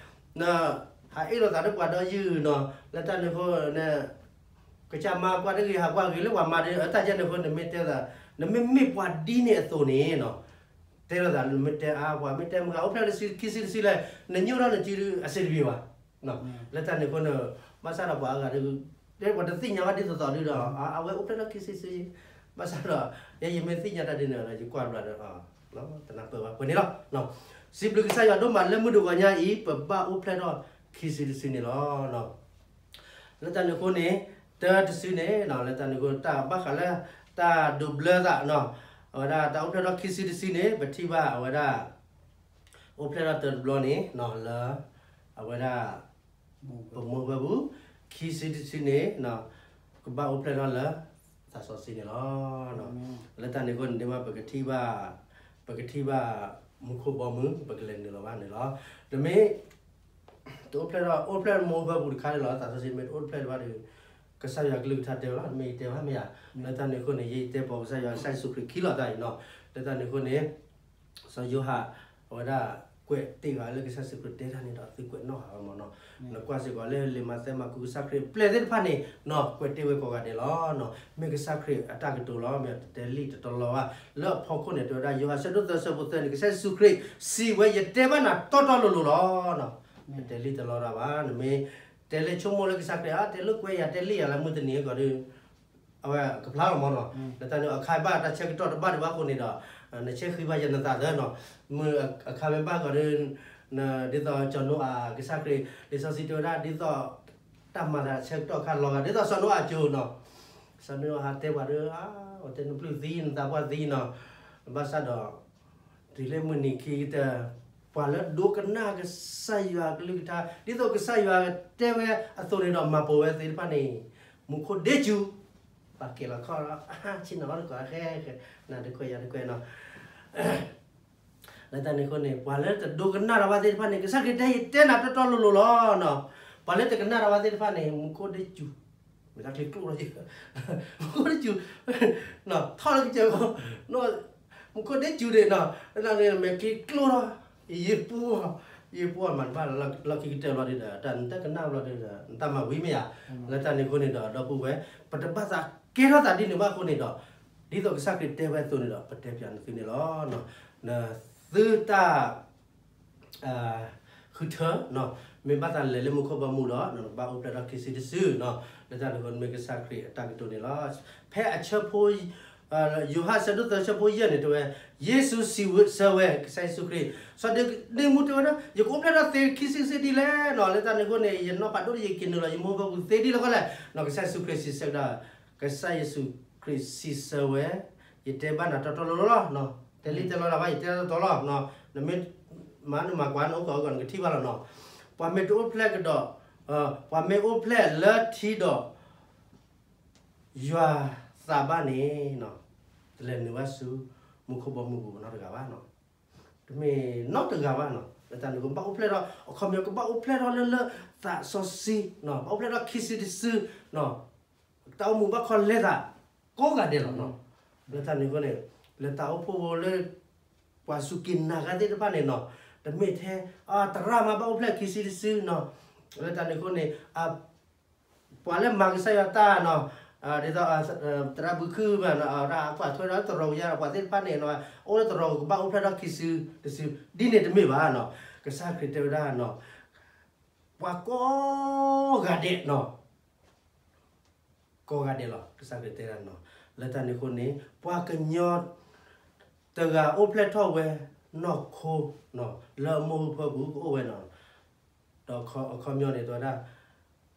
နဟးအ့ၣ်လိာ်သးလၢပှၤဒီယုၢ်နီၤ, လၢတၢ်န့ၣ်အဃိန့ၣ် ကစၢ်မၤကွၢ်တဂ့ၤ ဟးကွၢ်ဂ့ၤလၢပှၤမၤဒီး တၢ်ကဲန့ၣ်အဃိ နမ့ၢ်တဲသး နမ့မ့ၢ်ပှၤဒ်န့ၣ်အသိးန့ၣ်နီၤ, တဲလိာ်သး နမ့ၢ်တဲအါပှၤ မ့ၢ်တဲမုၢ်ဂၤအိၣ်ဖျဲၣ်လၢခံစုတစုလဲၣ် နညိၣ်ထီၣ်နစုဒုအဆင်တပြေဘၣ်, လၢတၢ်န့ၣ်အဃိန့ၣ် ဘၣ်ဆၣ်ဒီးပှၤအါဂၤဒု တဲပှၤတသ့ၣ်ညါဘၣ်ဒ်သိးသိးဒုဒီး အဝဲအိၣ်ဖျဲၣ်ထီၣ်ခံစုတစု, ဘၣ်ဆၣ်ဒီး ယဲယမ့ၢ်သ့ၣ်ညါတၢ်ဒ်န့ၣ်ဒီး ယကွၢ်ဘျီဒီး တနၢ်ပၢၢ်ဘၣ်ပှဲၤန့ၣ်လီၤ. စံးဘျုးကစၢ်ယွၤဒိၣ်မးလၢမုၢ်တဂီၤညါအံၤ ပဘၣ်အိၣ်ဖျဲၣ်ထီၣ်ခံစုတစုန့ၣ်လီၤ. လၢတၢ်န့ၣ်အဃိန့ၣ် တၢတစုန့ၣ် လၢတၢ်န့ၣ်အဃိ တၢ်ဘၣ်ဃးလၢ တၢ်ဒိးဘျၢသးနီၤ, အဝဲဒၣ်တၢ်အိၣ်ဖျဲၣ်ထီၣ်ခံစုတစုန့ၣ် ပထံၣ်ဘၣ်အဝဲဒၣ် အိၣ်ဖျဲၣ်ထီၣ်တဘျီန့ၣ် လၢ အဝဲဒၣ် ပမိၢ်ဝဲပူၤ ခံစုတစုန့ၣ် ကဘၣ်အိၣ်ဖျဲၣ်ထီၣ်လၢ သးစီဆှံန့ၣ်လီၤ. လၢတၢ်န့ၣ်အဃိန့ၣ် ဒ်မ့ၢ်ပကထံၣ်ဘၣ်, ပကထံၣ်ဘၣ်မူခိၣ်ဘီမုၢ် ပကလဲၤနုာ်လီၤဘၣ်န့ၣ်လီၤ. တမ့ၢ် တအိၣ်ဖျဲၣ်ထီၣ်, အိၣ်ဖျဲၣ်မူဖၢပူၤတခါန့ၣ်လီၤ. သးစီဆှံမ့ၢ်တအိၣ်ဖျဲၣ်တဘၣ်ဒီး ကစၢ်ယွၤကလုၢ်ကထါတဲဝဲလီၤ, တမ့ၢ်ယတဲဘၣ်မ့ၢ်ဧါ. လၢတၢ်န့ၣ်အဃိန့ၣ် ယတဲပိာ်ကစၢ်ယွၤ ကစၢ်ယ့ၣ်ၡူးခရံာ်ခံလီၤတၢ်အံၤနီၤ. လၢတၢ်န့ၣ်အဃိန့ၣ် စီၤယိၤဟၣ် အဝဲဒၣ်ကွဲးတ့ၢ်ဃာ်လၢကစၢ်ယ့ၣ်ၡူးခရံာ်တဲတၢ်န့ၣ်ဒီး သုကွဲးနီၣ်ဃာ်ဝဲမ့ၢ်နီၤ. နကွၢ်စ့ၢ်ကီးလၢလံာ်မးသဲ မၢ်ကူး ကစၢ်ခရံာ်အပျဲၢ်သ့ၣ်တဖၣ်န့ၣ်နီၤ ကွဲးတ့ၢ်ဝဲကိးဂၤဒဲးလီၤ. မ့ၢ်ကစၢ်ခရံာ်အတၢ်ကတိၤလီၤ, မ့ၢ်တတဲလံာ်တတီလီၤဘၣ်. လၢအဖီခိၣ်န့ၣ် တဲဝဲဒၣ် ယိၤဟၣ်ဆၢဒိၣ်သၢဆၢဖိသၢန့ၣ် ကစၢ်ယ့ၣ်ၡူးခရံာ်စံးဝဲ ယတဲဘၣ်နၤတီတီလိၤလိၤလီၤ. နတဲလံာ်တလီၤတၢ်ဘၣ်, နမ့ၢ်တဲလၢဆိကမိၣ်လၢကစၢ်ခရံာ် အါ တဲလိာ်ကွဲယၤ တဲလံာ်ယၤလၢမုၢ်တနံၤအဂီၢ်ဒီး အဝဲကဖျါလီၤမ့ၢ်နီၤ. လၢတၢ်န့ၣ် အခါဘၣ်တၢ်ဆၢကတီၢ်တဘၣ်ဒံးဘၣ်အဃိန့ၣ်ဒီး နဆဲးဃံဘၣ်ယနသးသၢနီၤ. မ့ၢ်အခါမ့ၢ်ဘၣ်ဂီၢ်ဒီး ဒ်သိးစီၤနိအၤ ကစၢ်ခရံာ် လံာ်စီဆှံတဲဝဲဒၣ် ဒ်သိးတၢ်မၤသးဆၢကတီၢ်အခါလီၤဂာ် ဒ်သိးစီၤနိအၤအစိၤနီၤ. စီၤနိအၤဟးတဲပှၤဒီး အါ အတဲနပျုၢ်သံ နသးပှၢ်သံနီၤ. ဘၣ်ဆၣ်ဒီး တုၤလၢမုၢ်နံၤခံကတၢၢ် ပှၤလၢဒိကနၣ်ကစၢ်ယွၤကလုၢ်ကထါ ဒ်သိးကစၢ်ယွၤတဲဝဲအသိးန့ၣ်ဒီး မၤပိာ်ဝဲသ့ၣ်တဖၣ်န့ၣ် မူခိၣ်ဒ့စူၤ ပာ်ကဲလီၤခီၣ်လီၤ ဆ့ၣ်နီၤလီၤတကီၢ် နတခွဲးယၤတခွဲးနီၤ. လၢတၢ်န့ၣ်အဃိန့ၣ် ပှၤလၢတဒိကနၣ်တၢ်ဘၣ်သ့ၣ်တဖၣ်န့ၣ် ကစၢ်ခရံာ်တဲ ယတဲနၤတီတီလိၤလိၤလီၤနီၤ. ပှၤလၢတကနၣ်တၢ်ဘၣ်သ့ၣ်တဖၣ်န့ၣ် မူခိၣ်ဒ့စူၤ မ့ၢ်တၢ်ချံကျိၣ်လီၤ မူခိၣ်ဒ့စူၤ ထီၣ်လၢကစၢၢ် မူခိၣ်ဒ့စူၤန့ၣ်နီၤ လၢတၢ်န့ၣ် မဲာ်ချံကျိၣ်လီၤ ယပူၤ ယပူၤမၤတဘၣ်လၢခံကတၢၢ်ဘျီဒ်ဒီး တၢ်နတကနၣ်ဘျီဒ်ဒီး နတၢ်မၤဝံၤမ့ၢ်ဧါ. လၢတၢ်န့ၣ်အဃိန့ၣ်ဒီး ဒီပုၢ်ဝဲၢ် ပတဘၣ်သးကဲထီၣ်သးဒ်န့ၣ်ဘၣ်အဃိန့ၣ်ဒီး ဒ်သိးကစၢ်ခရံာ်တဲဝဲအသိးန့ၣ်ဒီး ပတဲပၠးနသုန့ၣ်လီၤ. နသုတၢ် ဃုထၢ မ့ၢ်ဘၣ်သးလဲၤလၢမူခိၣ်ဘီမုၢ်ဒီး နကဘၣ်အိၣ်ဖျဲၣ်ထီၣ်ခံစုတစုနီၤ. လၢတၢ်န့ၣ်အဃိန့ၣ် မ့ၢ်ကစၢ်ခရံာ်အတၢ်ကတိၤန့ၣ်လီၤ. ဖဲအဆၢဖိ ယိၤဟၣ်ဆၢဒိၣ်သၢဆၢဖိယဲၢ်န့ၣ်တဲဝဲ, ယ့ၣ်ၡူးစံးဆၢဝဲ ကစၢ်ယ့ၣ်ၡူးခရံာ်, စီၤနံၤကဒ့မူတဲဝဲဒၣ် ယကအိၣ်ဖျဲၣ်ထီၣ်သ့ခံစုတစုဒ်လဲၣ်နီၤ. လၢတၢ်န့ၣ်အဃိန့ၣ် ယနီၢ်ဖးဒိၣ်ဒီး ယက့ၤနုာ်လီၤ ယမူခိၣ်ဘီမုၢ်သ့ဒ်လဲၣ်ဃီလဲၣ်နီၤ. ကစၢ်ယ့ၣ်ၡူးခရံာ်စံးဆၢဝဲဒၣ် ကစၢ်ယ့ၣ်ၡူးခရံာ်စံးဆၢဝဲ, ယတဲဘၣ်နၤတီတီလိၤလိၤလီၤ. တဲလံတဲလီၤတၢ်ဘၣ် ယတဲတီတီလီၤ. နမ့ၢ်မၤနမၤကွၢ် နအိၣ်ကီၢ်အိၣ်ကီၢ် နကထံၣ်ဘၣ်လီၤနီၤ. ပှၤမ့ၢ်တအိၣ်ဖျဲၣ်ကဒီး, ပှၤမ့ၢ်အိၣ်ဖျဲၣ်လၢထံဒီး ယွၤသးဘၣ်န့ၣ်, တလဲၤနုာ်ဘၣ်ဆူ မူခိၣ်ဘီမုၢ်ပူၤနီတဂၤဘၣ်နီၤ. တမ့ၢ်နီတဂၤဘၣ်နီၤ. လၢတၢ်န့ၣ် ကဘၣ်အိၣ်ဖျဲၣ်ထီၣ် အခီပညီ ကဘၣ်အိၣ်ဖျဲၣ်ထီၣ်လၢလၢသးစီဆှံ, ဘၣ်အိၣ်ဖျဲၣ်ထီၣ်ခံစုတစု, တၢ်အိၣ်မူဘၣ်ခီလဲသး ကိးဂၤဒဲးလီၤနီၤ. လၢတၢ်န့ၣ်အဃိန့ၣ် လၢတၢ်အိၣ်ဖှိၣ်ဖိလၢ ပှၤစူၢ်က့ၤနာ်က့ၤသ့ၣ်တဖၣ်န့ၣ်နီၤ, တမ့ၢ်ထဲ သရၣ်မၤဘၣ်အိၣ်ဖျဲၣ်ခံစုတစုနီၤ. လၢတၢ်န့ၣ်အဃိန့ၣ် ပှၤလၢမၤကစၢ်ယွၤတၢ်နီၤ, ဒ်သိး သရၣ်ဘုခုၣ်မးနီၤ, အဝဲဒၣ်ကွၢ်ထွဲဒီးတရံးကယၤဒီး ပှၤသ့ၣ်တဖၣ်န့ၣ်နီၤ, အိၣ်လၢတရံးကဘၣ်အိၣ်ဖျဲၣ်ထီၣ်ခံစုတစု ဒ်န့ၣ်တမ့ၢ်ဘၣ်နီၤ. ကစၢ်ခရံာ်တဲဝဲဒၣ်နီၤ, ပှၤကိးဂၤဒဲးနီၤ ကိးဂၤဒဲးလီၤ. ကစၢ်ခရံာ်တဲဒၣ်နီၤ, လၢတၢ်န့ၣ်အဃိန့ၣ် ပှၤကညီတဂၤအိၣ်ဖျဲၣ်ထီၣ်ဝဲ နီၢ်ခိနီၤ လၢအမိၢ်အဖၢပူၤကအိၣ်ဝဲနီၤ, ဒီးအခီပညီန့ၣ်တဲဝဲဒၣ်,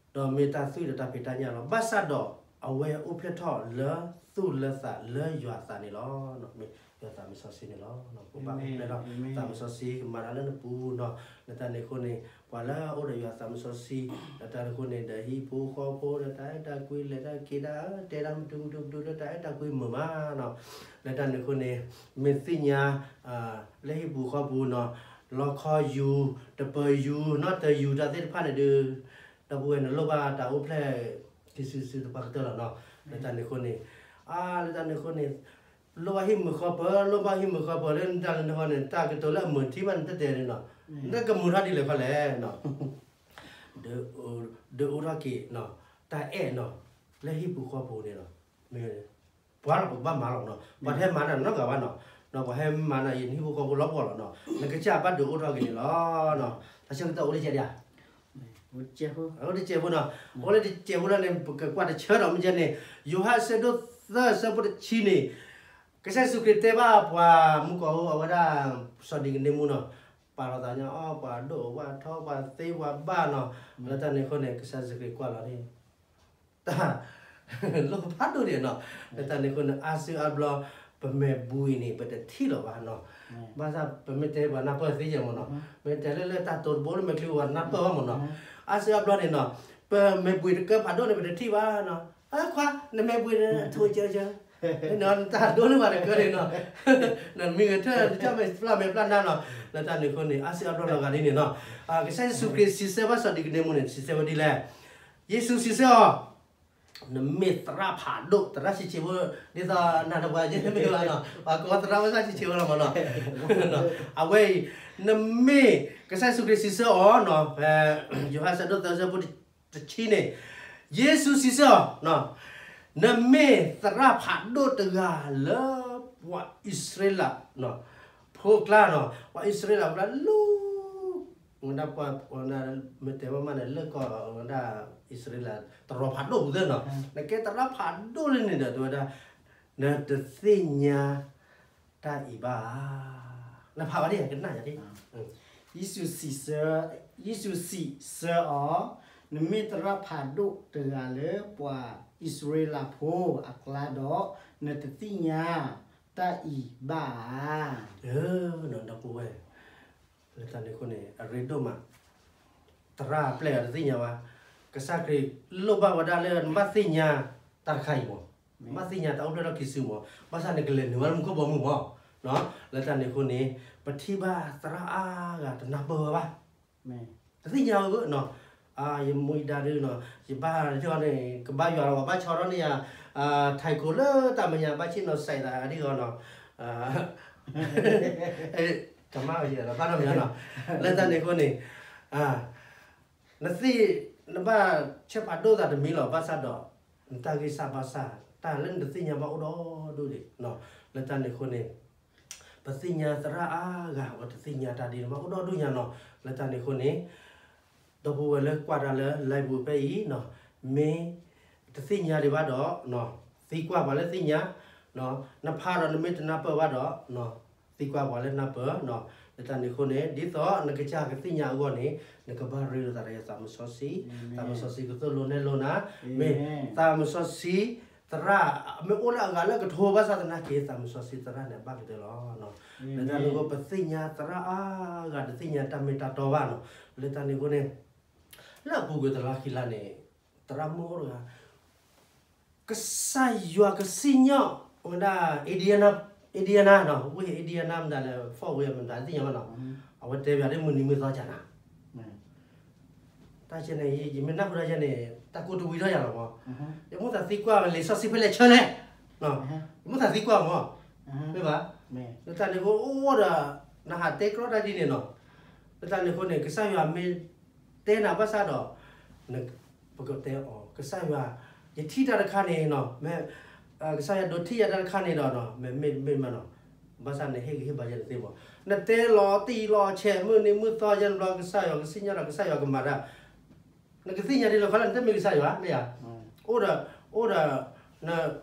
ဒီးမ့ၢ်တၢ်သွံၣ်ဒီးတၢ်ဖံးတၢ်ညၣ်လီၤ. ဘၣ်ဆၣ်ဒီး အဝဲအိၣ်ဖျဲၣ်ထီၣ်လၢသူၣ်လၢသးလၢယွၤသးန့ၣ်လီၤ. မ့ၢ်ယွၤသးမုၣ်စီဆှံန့ၣ်လီၤ. ပဘၣ်အိၣ်ဖျဲၣ်ထီၣ်သးမုၣ်စီဆှံ ကမၤတၢ်လၢနပူၤနီၤ. လၢတၢ်န့ၣ်အဃိန့ၣ် ပှၤလၢအအိၣ်ဒီးယွၤသးမုၣ်စီဆှံ လၢတၢ်န့ၣ်အဃိန့ၣ် ဒီးဟံၣ်ဖိဃီဖိဒီးတၢ်အဲၣ်တၢ်ကွံ လဲၤတၢ်က့ၤတၢ် တဲတၢ်မတူမတူမတူလၢတၢ်အဲၣ်တၢ်ကွံမုာ်မးနီၤ. လၢတၢ်န့ၣ်အဃိန့ၣ် မ့ၢ်သ့ၣ်ညါ လၢဟံၣ်ပူၤဃီပူၤနီၤ, လီခီယူၤ တပၢၤယူၤ နီၢ်တၢၤယူၤ တၢ်သ့ၣ်တဖၣ်န့ၣ်ဒီး ဒီပုၢ်ဝဲၢ်န့ၣ်လိၣ်ဘၣ်တၢ်အိၣ်ဖျဲၣ် ခံစုတစုသပှၢ်ကတၢၢ်လီၤနီၤ. လၢတၢ်န့ၣ်အဃိန့ၣ် အါ လၢတၢ်န့ၣ်အဃိန့ၣ် လိၣ်ဘၣ်ဟံၣ်မုာ်ဃီပၢၤ လိၣ်ဘၣ်ဟံၣ်မုာ်ဃီပၢၤလၢနတၢ်လၢနဂီၢ်န့ၣ် တၢ်ကတိၤလၢအမုာ်ထံဘၣ်န့ၣ် တတဲာ်န့ၣ်နီၤ, နကမုာ်ထီၣ်ဒ်လဲၣ်ခီလဲၣ်နီၤ. ဒုးအိၣ်ထီၣ်က့ၤ တၢ်အဲၣ်နီၤ လၢဟံၣ်ပူၤဃီပူၤန့ၣ်လီၤ. မ့ၢ် ပှၤလီၤပကဘၣ်မၤလီၤနီၤ, ပှၤတဟဲမၤနၤနီတဂၤဘၣ်နီၤ, ဒီးပှၤဟဲမၤနၤ ယဟံၣ်ဖိဃီဖိလီၤပှီၢ်လီၤနီၤ, နကစၢ်ဘၣ်ဒုးအိၣ်ထီၣ်က့ၤန့ၣ်လီၤ. တၢ်ဆၢကတီၢ်အိၣ်တကဲဒံးဧါ, အိၣ်တကဲဖိနီၤ, အိၣ်လၢတကဲဖိလီၤန့ၣ် ပကကွၢ်တဆၢဒီးမ့ၢ်ကဲန့ၣ် ယိၤဟၣ်ဆၢဒိၣ်သၢဆၢဖိတဆံန့ၣ် ကစၢ်ယ့ၣ်ၡူးခရံာ်တဲဘၣ်ပှၤမူကီၢ်အိၣ်အဝဲဒၣ် စီၤနံၤကဒ့မူနီၤ, ပာ်လီၤသးညီ ပှၤဒိၣ်ပှၤထီ ပှၤသ့ပှၤဘၣ်နီၤ, လၢတၢ်န့ၣ်အဃိန့ၣ် ကစၢ်ယ့ၣ်ၡူးခရံာ်ကွၢ်လီၤန့ၣ် တၢ် လိၣ်ဖးဒိၣ်ဒံးနီၤ, လၢတၢ်န့ၣ်အဃိန့ၣ် အါစုအါဘျီ ပမဲာ်ဘှံးန့ၣ် ပတထံၣ်လီၤဘၣ်နီၤ, ဘၣ်ဆၣ်ပမ့ၢ်တဲပှၤနၢ်ပၢၢ်သ့ယဲၢ်မ့ၢ်နီၤ, မ့ၢ်တဲလၢလၢတၢ်တိၤတဘိလၢမဲာ်ချံဝဲနၢ်ပၢၢ်ဘၣ်မ့ၢ်နီၤ, အါစုအါဘျီန့ၣ်နီၤ, ပမဲာ်ဘှံးတကၢဖးဒိၣ်န့ၣ် ပတထံၣ်ဘၣ်နီၤ, ခွါ, နမ့ၢ်ပှ့ၤန့ၣ် ထိကၢကၢ, နတၢ်ဒိန့ၢ်ဘၣ်တကၢန့ၣ်နီၤ, နမ့ၢ်ဂဲၤထၢၣ် နကၢ်မ့ၢ်ပျၢ်မဲာ်ပျၢ်နါနီၤ, လၢတၢ်န့ၣ်အဃိန့ၣ် အါစုအါဘျီလီၤဂာ်ဒ်န့ၣ်နီၤ, ကစၢ်ယ့ၣ်ၡူးခရံာ်စံးဆၢဘၣ်စီၤနံၤကဒ့မူန့ၣ် စံးဆၢဝဲဒ်လဲၣ်, ယ့ၣ်ၡူးစံးဆၢအီၤ နမ့ၢ်သရၣ်ဖးဒိၣ် သရၣ်ဆံးဆံးဖိ, ဒ်သိးနၤတပှၤက့မ့ၢ်ဘၣ်နီၤ, ပှၤကိးသရၣ်ဝဲသရၣ်ဆံးဆံးဖိလီၤမးနီၤ, အဝဲအံၤ နမ့ၢ် ကစၢ်ယ့ၣ်ၡူးခရံာ်စံးဆၢအီၤနီၤ, ဖဲ ယိၤဟၣ်ဆၢဒိၣ်သၢဆၢဖိတဆံန့ၣ်, ယ့ၣ်ၡူးစံးဆၢအီၤ နမ့ၢ်သရၣ်ဖးဒိၣ်တဂၤလၢပှၤအံၣ်စရ့လး ဖိအကျါနီၤ, ပှၤအံၣ်စရ့လးဖိလၢ ဝဲဒၣ်ပှၤ မ့ၢ်တဲဝဲမးန့ၣ် လၢကီၢ်ဝဲဒၣ်အံၣ်စရ့လး တရီးဖးဒိၣ်ပူၤသ့နီၤ, နကဲသရၣ်ဖးဒိၣ်လၢန့ၣ်ဒီး တဲဝဲဒၣ် နတသ့ၣ်ညါတၢ်အံၤဘၣ်ဧါ, နဖးဘၣ်ဒ်ယကနၣ်ယၤဒ်, ယ့ၣ်ၡူးစံးဆၢ, ယ့ၣ်ၡူးစံးဆၢအီၤ, နမ့ၢ်သရၣ်ဖးဒိၣ်တဂၤလၢပှၤအံၣ်စရ့လးဖိအကျါဒီး နတသ့ၣ်ညါတၢ်အံၤဘၣ်ဧါ, ဒီပုၢ်ဝဲၢ် လၢတၢ်န့ၣ်အဃိန့ၣ် အရ့ဒိၣ်မး, သရၣ်အပျဲၢ်အတသ့ၣ်ညါဘၣ်, ကစၢ်ခရံာ်လိၣ်ဘၣ်ဝဲဒၣ်လၢနဘၣ်သ့ၣ်ညါတၢ်တခါအံၤမး, နဘၣ်သ့ၣ်ညါတၢ်အိၣ်ဖျဲၣ်ထီၣ်ခံစုမး, ဘၣ်ဆၣ်နကလဲၤနုာ်ဘၣ်လၢမူခိၣ်ဘီမုၢ်မး, လၢတၢ်န့ၣ်အဃိန့ၣ် ပထံၣ်ဘၣ်သရၣ်အါဂၤတနၢ်ပၢၢ်ဝဲဘၣ် တသ့ၣ်ညါဝဲနီၤ, ယမူယဒါဒုနီၤ, ယဘၣ်န့ၣ် ကဘၣ်ယွၤလီၤ ဘၣ်ဆီထီၣ်န့ၢ်ယၤ ထံးခိၣ်လၢတၢ်မဲာ်ညါ ဘၣ်ဆ့ၣ်နီၤစဲးသးဒ်ဂီၤနီၤ, ကမၣ်ယဲလီၤ ဘၣ်နီတမံၤနီၤ, လၢတၢ်န့ၣ်အဃိန့ၣ် နသ့ၣ် နဘၣ်ဆၢဖးဒိၣ်သးတမံၤလီၤ ဘၣ်ဆၣ်ဒီး နတၢ်ဂံၢ်စၢ်ဘါစၢ် တၢ်လၢနတသ့ၣ်ညါဘၣ်အိၣ်ဒီဒူၣ်ဒံး, လၢတၢ်န့ၣ်အဃိန့ၣ် ပသ့ၣ်ညါသရၣ်အါဂၤ ပတသ့ၣ်ညါတၢ်ဒ်န့ၣ်ဘၣ်အိၣ်ဒီဒူၣ်ညါနီၤ, လၢတၢ်န့ၣ်အဃိန့ၣ် ဒီပုၢ်ဝဲၢ်လၢကွၢ်တၢ်လၢ live ပူၤဖဲအံၤနီၤ, မ့ၢ်တသ့ၣ်ညါဒံးဘၣ်ဒီး သံကွၢ်ပှၤလၢသ့ၣ်ညါ, နဖးဒီးနမ့ၢ်တနၢ်ပၢၢ်ဘၣ်ဒီး သံကွၢ်ပှၤလၢနၢ်ပၢၢ်, လၢတၢ်န့ၣ်အဃိန့ၣ် ဒ်သိးနကစၢ်ကသ့ၣ်ညါအဂီၢ်န့ၣ် နကဘၣ်ရ့လိာ်သးဒီးယသးမစီဆှံ, သးမစီဆှံကသိၣ်လိနဲၣ်လိနၤ, မ့ၢ်သးမစီဆှံသရၣ် မ့ၢ်အိၣ်လၢအဂၤလၢကထိဘၣ်ဆၣ်သနာ်က့ သးမစီဆှံသရၣ်န့ၣ် ဘၣ်ကတၢၢ်လီၤ. လၢတၢ်န့ၣ်အဃိ ပသ့ၣ်ညါသရၣ်အါဂၤ တသ့ၣ်ညါတၢ်မ့ၢ်တၢ်တီဘၣ်နီၤ, လၢတၢ်န့ၣ်အဃိန့ၣ် လၢအပူၤကွံာ်တလါခံလါန့ၣ် သရၣ်မုၣ်အိၣ်တဂၤ ကစၢ်ယွၤကစံၣ်ညီၣ်ဝဲဒၣ် Indiana, Indiana နီၤ, ဝ့ၢ် Indiana မတၤလဲၣ် Fort Wayne မတၤသ့ၣ်ညါဘၣ်နီၤ, အဝဲတဲပၠးဒ်မုၢ်နံၤမုၢ်သီကနၤ, တၢ်ကဲန့ၣ် ယမ့ၢ်နၢ်ဟူတၢ်ကဲန့ၣ် တၢ်ကိၢ်တဝံထီၣ်ယၤလီၤမး, ယမိၣ်သးသံကွၢ်ဝဲလံာ်စီဆှံဖဲလဲၣ်ဆၢလဲၣ်, ယမိၣ်သးသံကွၢ်မး, မ့ၢ်ဘၣ်, လၢတၢ်န့ၣ်အဃိအိၣ်ဒီး နဟးတဲကြီတၢ်ဒ်န့ၣ်နီၤ, လၢတၢ်န့ၣ်အဃိန့ၣ် ကစၢ်ယွၤမ့ၢ်တဲနၤဘၣ်ဆၣ်ဒီး ပကတဲအီၤ ကစၢ်ယွၤ ယထံၣ်တၢ်တခါန့ၣ်နီၤ, မ့ၢ် ကစၢ်ယွၤဒိးထံၣ်ယၤတၢ်တခါန့ၣ်ဒီးနီၤ မ့မ့ၢ်မ့ၢ်မးနီၤ, ဘၣ်ဆၣ်နဟ့ၣ်ဂံၢ်ဟ့ၣ်ဘါယၤတသ့မး, နတဲလီၤတံၢ်လီၤဆဲး မုၢ်နံၤမုၢ်သီယဲၢ်ဘျီ ကစၢ်ယွၤကစံၣ်ညီၣ်ဒီး ကစၢ်ယွၤကမၤတၢ် နကသ့ၣ်ညါဒ်လဲၣ်ခီလၢနတမ့ၢ်ကစၢ်ယွၤ မ့ၢ်ဧါ, အိၣ်ဒီး အိၣ်ဒီး န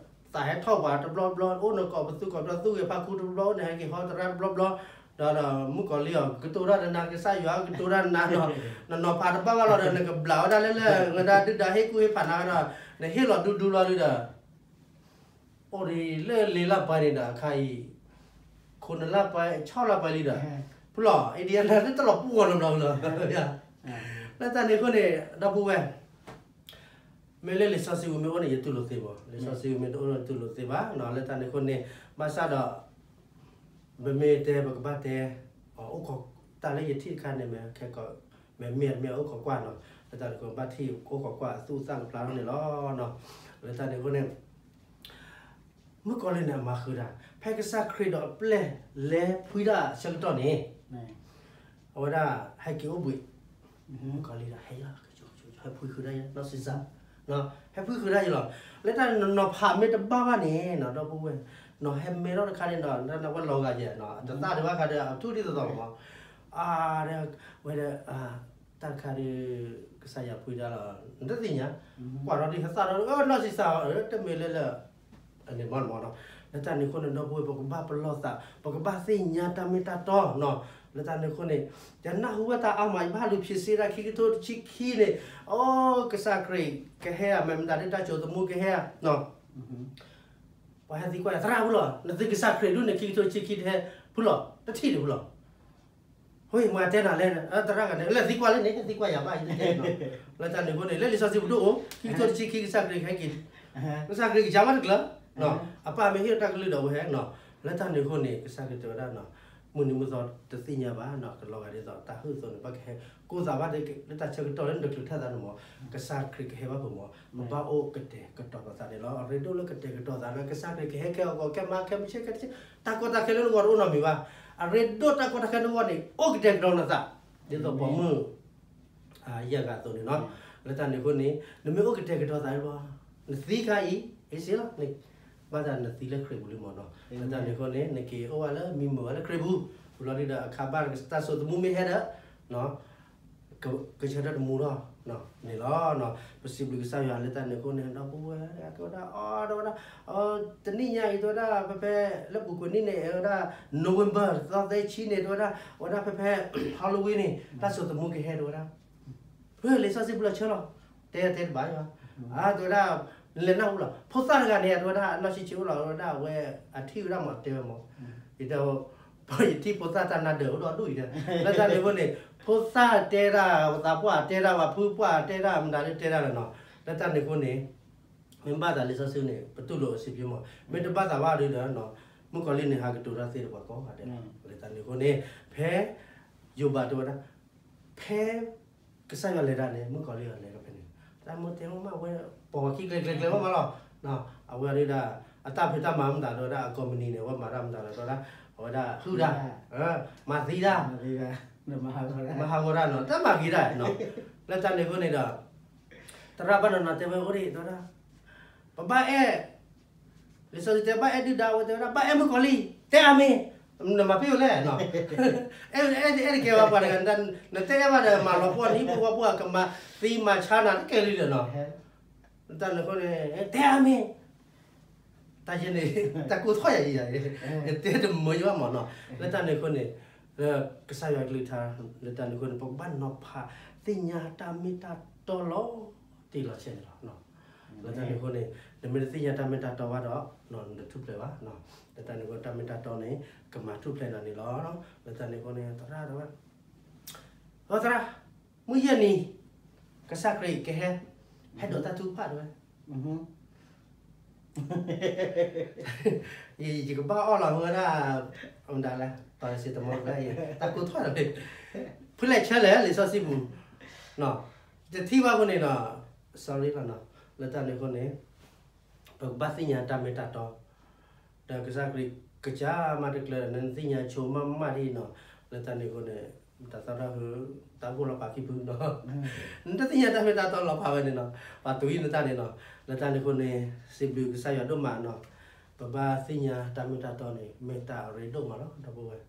သးဟဲထီၣ်ပှၤတဘျီဘျီ အိၣ်နကိးပသူကိးဘျီ သူၣ်ဂဲၤဖးခူတဘျီ အိၣ်နဟဲက့ၤဟီသရၣ်တဘျီဘျီ, ဒီးဒီးမုၣ်ကီၤလံၢ်အီၤ ကတိၤတၢ်ဒီးနၤ ကစၢ်ယွၤကတိၤတၢ်နၤနီၤ, နနီၤဖးတဘၣ်ဘၣ်လီၤဒီး နကဘျးဝဲဒၣ်လၢလၢ ဝဲဒၣ်ဒုၣ်ဒါဟ့ၣ်ကူၣ်ဟ့ၣ်ဖးနၤဒီး နဟ့ၣ်လီၤဒူဒူလီၤဒုဒီး အိၣ်ဒ်လၢလ့လၢပှဲၤန့ၣ်ဒီး အခါအံၤ ခိၣ်နလၢပှဲၤ ဆီလၢပှဲၤလံဒီး ဖုလီၤ Indiana လၢတလီၤပှီၢ်နီတဘျီလီၤ, လၢတၢ်န့ၣ်အဃိန့ၣ် ဒီပုၢ်ဝဲၢ် မ့ၢ်လၢလံာ်စီဆှံပူၤမ့ၢ်အိၣ်န့ၣ် ယတူၢ်လိာ်သ့ဘၣ်, လံာ်စီဆှံပူၤမ့ၢ်တအိၣ်န့ၣ် တူၢ်လိာ်သ့ဘၣ်နီၤ, လၢတၢ်န့ၣ်အဃိန့ၣ် ဘၣ်ဆၣ်ဒီး ပမ့ၢ်တဲပကဘၣ်တဲ အိၣ်ခိး တၢ်လၢယထံၣ်တခါန့ၣ် မ့ၢ်ခဲကီး မ့ၢ်မ့ၢ်မ့ၢ်အိၣ်ခိးကွၢ်နီၤ, လၢတၢ်န့ၣ်အဃိ ဘၣ်ထံၣ်အိၣ်ခိးကွၢ်အသူၣ်အသၣ်ကဖျါထီၣ်န့ၣ်လီၤနီၤ, လၢတၢ်န့ၣ်အဃိန့ၣ် မုၣ်ကီၤလံၢ်န့ၣ် အမၤဃုာ်တၢ် ဖဲကစၢ်ခရံာ်ဒီးအပျဲၢ်လဲၤဖှံတၢ်ဆၢကတီၢ်န့ၣ် အဝဲဒၣ်ဟဲက့ၤအိၣ်ဘှံး, မုၣ်ကီၤလံၢ်ဒီးဟဲယၤ ဟဲဖှံဃုာ်တၢ်ယၤ နီၢ်စံစၢ်, ဟဲဖှံဃုာ်တၢ်ယၤလီၤ, လၢတၢ်နီၤဖးမ့ၢ်တဘၣ်ဘၣ်န့ၣ်နီၤ ဒီပုၢ်ဝဲၢ်, နီၤဟဲမဲထီၣ်တခါန့ၣ်ဒီး တၢ်နဝဲလီၤဂာ်ယဲနီၤ တသၣ်ဒံးဘၣ်ခါဒီး အထူၣ်ဒ်သိးသိးမး, အါ ဝဲဒီး တၢ်တခါဒီး ကစၢ်ယွၤဖှံတၢ်လီၤ နတသ့ၣ်ညါ, ကွၢ်ထီၣ်ဒ်ဟဲသၣ်ထီၣ် နီၢ်စံစၢ် တမ့ၢ်လၢလၢ အန့ၣ်မ့ၢ်မ့ၢ်နီၤ, လၢတၢ်န့ၣ်အဃိန့ၣ် ဒီပုၢ်ဝဲၢ် ပကဘၣ်ပလီၢ်သး ပကဘၣ်သ့ၣ်ညါတၢ်မ့ၢ်တၢ်တီနီၤ, လၢတၢ်န့ၣ်အဃိန့ၣ် ယနၢ်ဟူဝဲတၢ်အါမး ယဘၣ်လူၤဖံးစ့ဒၣ်ခံကထိတဆံခံန့ၣ်, အိ ကစၢ်ခရံာ်ကဟဲဧါ မ့ၢ်မတၤဒ်တၢ်စိာ်သမူကဟဲဧါနီၤ, ပှၤဟဲသံကွၢ်ယၤ သရၣ်ဖိလီၤ နသုကစၢ်ခရံာ်ဒုးန့ၣ် ခံကထိတဆံခံတဟဲဖုလီၤ တထံၣ်ဒံးဖုလီၤ ဟိ မၤတဲနၤလဲၣ် သရၣ်ဂၤန့ၣ် လဲၤသံကွၢ်လၢန့ၣ် သံကွၢ်ယၤဘၣ်အံၤတကဲနီၤ, လၢတၢ်န့ၣ်အဃိန့ၣ် လၢလံာ်စီဆှံပူၤဒိၣ်အိၣ် ခံကထိတဆံခံ ကစၢ်ခရံာ်ကဟဲက့ၤ ကစၢ်ခရံာ်ကစၢ်မးတကျၢၤ, အပၢ်မ့ၢ်ဟ့ၣ်တၢ်ကလုၢ်ဒီးအဝဲဟဲ, လၢတၢ်န့ၣ်အဃိန့ၣ် ကစၢ်ခရံာ်တဲဝဲဒၣ်, မုၢ်နံၤမုၢ်သီတသ့ၣ်ညါဘၣ်, ကလီၤဂာ်ဒ်သိးတၢ်ဟၢၣ်အသိးန့ၣ် ဘၣ်ကဟဲကိးသးဘၣ်လၢတၢ်ဆၢကတီၢ်လၢနတချုးထၣ်သးန့ၣ်မး, ကစၢ်ခရံာ်ကဟဲဘၣ်ပှၤမး, ပဘၣ်အိၣ်ကတဲာ်ကတီၤပသးန့ၣ်လီၤ. အရ့ဒိၣ်လၢကတဲာ်ကတီၤသးလၢ ကစၢ်ခရံာ်ကဟဲကဲအီၤကီး ကဲမၤခဲမုၢ်ဆ့ၣ်ခဲတဆ့, တၢ်ကီတၢ်ခဲလၢနဂီၢ်တအိၣ်နီတမံၤဘၣ်. အရ့ဒိၣ်တၢ်ကီတၢ်ခဲလၢနဂီၢ်န့ၣ် အိၣ်ကတဲာ်ကတီၤနသး ဒ်သိးပိာ်မုၣ် ယဲၢ်ဂၤအသိးန့ၣ်လီၤ. လၢတၢ်န့ၣ်အဃိန့ၣ် နမ့ၢ်အိၣ်ကတဲာ်ကတီၤသးလီၤ, နသံခါအံၤ အ့စ့လီၤ, ဘၣ်သးနသံလၢခရံာ်ပူၤလံမးနီၤ. လၢတၢ်န့ၣ်အဃိန့ၣ် နက့ၤအိၣ်ဝဲလၢမံမုာ်ဝဲလၢခရံာ်ပူၤ, ပူၤလီၤဒုဒီးအခါဘၣ်တၢ်စိာ်သမူမ့ၢ်ဟဲဒီး ကဆၢထၢၣ်တမူထီၣ်န့ၣ်လီၤ. ပစံးဘျုးကစၢ်ယွၤလၢတၢ်န့ၣ်အဃိန့ၣ် ဒီပုၢ်ဝဲၢ်တဲဝဲဒၣ်, အီ တဲဝဲဒၣ်, တနံၣ်ညါအံၤတဲဝဲဒၣ် ဖဲဖဲ လၢပူၤကွံာ်နံၣ်န့ၣ် ဝဲဒၣ် November သီသၢဆံန့ၣ် တဲဝဲဒၣ်, အဝဲဒၣ်ဖဲဖဲ Halloween န့ၣ် တၢ်စိာ်သမူကဟဲတဲဝဲဒၣ် ဖဲလံာ်စီဆှံပူၤလီၤဆၢလီၤ, တဲတဲတဘၣ်ယွၤ, တဲဝဲဒၣ်, လဲၤနၢ်ဟူလီၤ ဖိသၣ်တဂၤန့ၣ် တဲဝဲဒၣ် အနီၢ်ဆံးဆံးအိၣ်လီၤ တဲဝဲဒၣ် အဝဲအထံၣ်ဝဲဒၣ်မး တဲဝဲမး, ယတဲ, ယထံၣ်ဖိသၣ်တၢ်နါဒၢးအိၣ်ဒီးဒူၣ်အံၤဒီး, လၢတၢ်န့ၣ်အဃိန့ၣ် ဖိသၣ်တဲဒၣ်, သးပှၢ်တဲဒၣ်, ပှၤဖုပှၢ်တဲဒၣ်, မတၤလၢတဲဒၣ်လီၤနီၤ. လၢတၢ်န့ၣ်အဃိန့ၣ် မ့ၢ်ဘၣ်သးလံာ်စီဆှံန့ၣ် ပတူၢ်လိာ်အစံးပျ့ၤမး, မ့ၢ်တဘၣ်သးဘၣ်ဒီး မုၣ်ကီၤလံၢ်န့ၣ် ဟးကတိၤတၢ်သ့ၣ်တဖၣ်ကိးဂၤဒဲးလီၤ. လၢတၢ်န့ၣ်အဃိန့ၣ် ဖဲ ယိၤဘးတဲဝဲဒၣ်, ဖဲ ကစၢ်ယွၤလဲၤတၢ်န့ၣ် မုၣ်ကီၤလံၢ်အီၤလဲၤဒီးဖဲန့ၣ်, တၢ်မ့ၢ်တဲမးဝဲ ပိာ်ဝဲခံကျဲၤကျဲၤကျဲၤမးမးလီၤ. အဝဲဒၣ် အတၢ်ဖံးတၢ်မၤမတၤတဲဝဲဒၣ် အကိးမုၢ်နံၤန့ၣ် အဝဲမၤတၢ်မတၤလီၤတဲဝဲဒၣ်, အဝဲဒၣ်ဟုၣ်တၢ်, မၤသံတၢ်, မၤဟးဂီၤတၢ်နီၤ, တၢ်မၤဂ့ၤတၢ်နီၤ. လၢတၢ်န့ၣ်အဃိန့ၣ်ဒီး သရၣ်ဘၣ်နီၢ်နီၢ်တဲဝဲအိၣ်ဒံးတဲဝဲဒၣ်, ပဘၣ်အဲၣ် လံာ်စီဆှံတဲ ဘၣ်အဲၣ်ဒုၣ်ဒါဝဲတဲဝဲဒၣ် ဘၣ်အဲၣ်မုၣ်ကီၤလံၢ်, တဲအၤမ့ၣ်, နမၤဖဲလဲၣ်နီၤ, အဲၣ်အဲၣ်တကဲဘၣ်ပှၤတဂၤ, နတအဲၣ်ဘၣ်ဒီး မၤလီၤပှီၢ်နဟံၣ်ဖိဃီဖိအကမၤသံမၤဆါနၤတကဲလံဒီးနီၤ. တၢ်န့ၣ်အဃိန့ၣ် တဲအၤမ့ၣ်, တၢ်ယဲန့ၣ် တၢ်ကိၢ်ထီၣ်ယၤအံၤယၤ, ယတဲတမုာ်ယဘၣ်မးနီၤ. လၢတၢ်န့ၣ်အဃိန့ၣ် လၢကစၢ်ယွၤကလုၢ်ကထါ လၢတၢ်န့ၣ်အဃိန့ၣ် ပကဘၣ်နီၤဖးသ့ၣ်ညါတၢ်မ့ၢ်တၢ်တီလီၤတံၢ်လီၤဆဲးန့ၣ်လီၤ. လၢတၢ်န့ၣ်အဃိန့ၣ် နမ့ၢ်တသ့ၣ်ညါတၢ်မ့ၢ်တၢ်တီဘၣ်ဒီး နတထူၣ်ဖျဲးဘၣ်. လၢတၢ်န့ၣ်အဃိ တၢ်မ့ၢ်တၢ်တီန့ၣ် ကမၤထူၣ်ဖျဲးနၤန့ၣ်လီၤ. လၢတၢ်န့ၣ်အဃိန့ၣ် သရၣ်တဲဝဲ, သရၣ်, မုၢ်ယဲၢ်နံၤ ကစၢ်ခရံာ်ကဟဲ, ဟဲဒိးတၢ်ထုကဖၣ်တဲဝဲ ယကဘၣ်အီၣ်လီၤဝဲဒၣ် မတၤလဲၣ် paracetamol တၢ်ကိၢ်ထီၣ်လီၤ, ဖုလဲၣ်ဆၢလဲၣ် လံာ်စီဆှံပူၤ, တထံၣ်ဘၣ်အဃိန့ၣ်ဒီး sorry လီၤနီၤ. လၢတၢ်န့ၣ်အဃိန့ၣ် ပကဘၣ်သ့ၣ်ညါတၢ်မ့ၢ်တၢ်တီ, ဒီးကစၢ်ခရံာ်ကစၢ်မးတကျၢၤဒီး နသ့ၣ်ညါဆိမးမးဒ်အံၤနီၤ. လၢတၢ်န့ၣ်အဃိန့ၣ် တၢ်သီတၢ်ဟု တၢ်အိၣ်လီၤပာ်ခံဖုနီၤ, နတသ့ၣ်ညါတၢ်မ့ၢ်တၢ်တီလီၤဖးဝဲန့ၣ်နီၤ, ပှၤတူၢ်အံၤနတၢ်န့ၣ်နီၤ. လၢတၢ်န့ၣ်အဃိန့ၣ် စံးဘျုးကစၢ်ယွၤဒိၣ်မးနီၤ, ပဘၣ်သ့ၣ်ညါတၢ်မ့ၢ်တၢ်တီန့ၣ် မ့ၢ်တၢ်အရ့ဒိၣ်မးလီၤ ဒီပုၢ်ဝဲၢ်,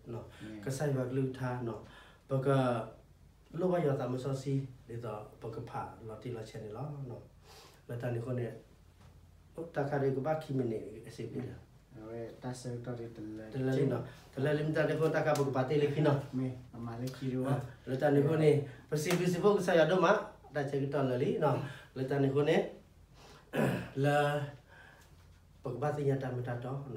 ကစၢ်ယွၤကလုၢ်ကထါနီၤ, ပက လိၣ်ဘၣ်ယွၤသးစီဆှံ ဒ်သိးပကဖးလီၤတံၢ်လီၤဆဲးန့ၣ်လီၤ. လၢတၢ်န့ၣ်အဃိန့ၣ် တၢ်ခါဒုးကဘၣ်ခံမံးနံးအစ့ၢ်ကီးလီၤ. တလၢလံနီၤ, တလၢလံမ့ၢ်တၢ်န့ၣ်အဃိ တၢ်ခါပကပာ်တ့ၢ်လၢခံနီၤ. လၢတၢ်န့ၣ်အဃိန့ၣ် ပစံးဘျုးစံးဖှိၣ်ကစၢ်ယွၤဒိၣ်မး, တၢ်ဆၢကတီၢ်လၢာ်လံနီၤ. လၢတၢ်န့ၣ်အဃိန့ၣ် လၢ ပကဘၣ်သ့ၣ်ညါတၢ်မ့ၢ်တၢ်တီနီၤ.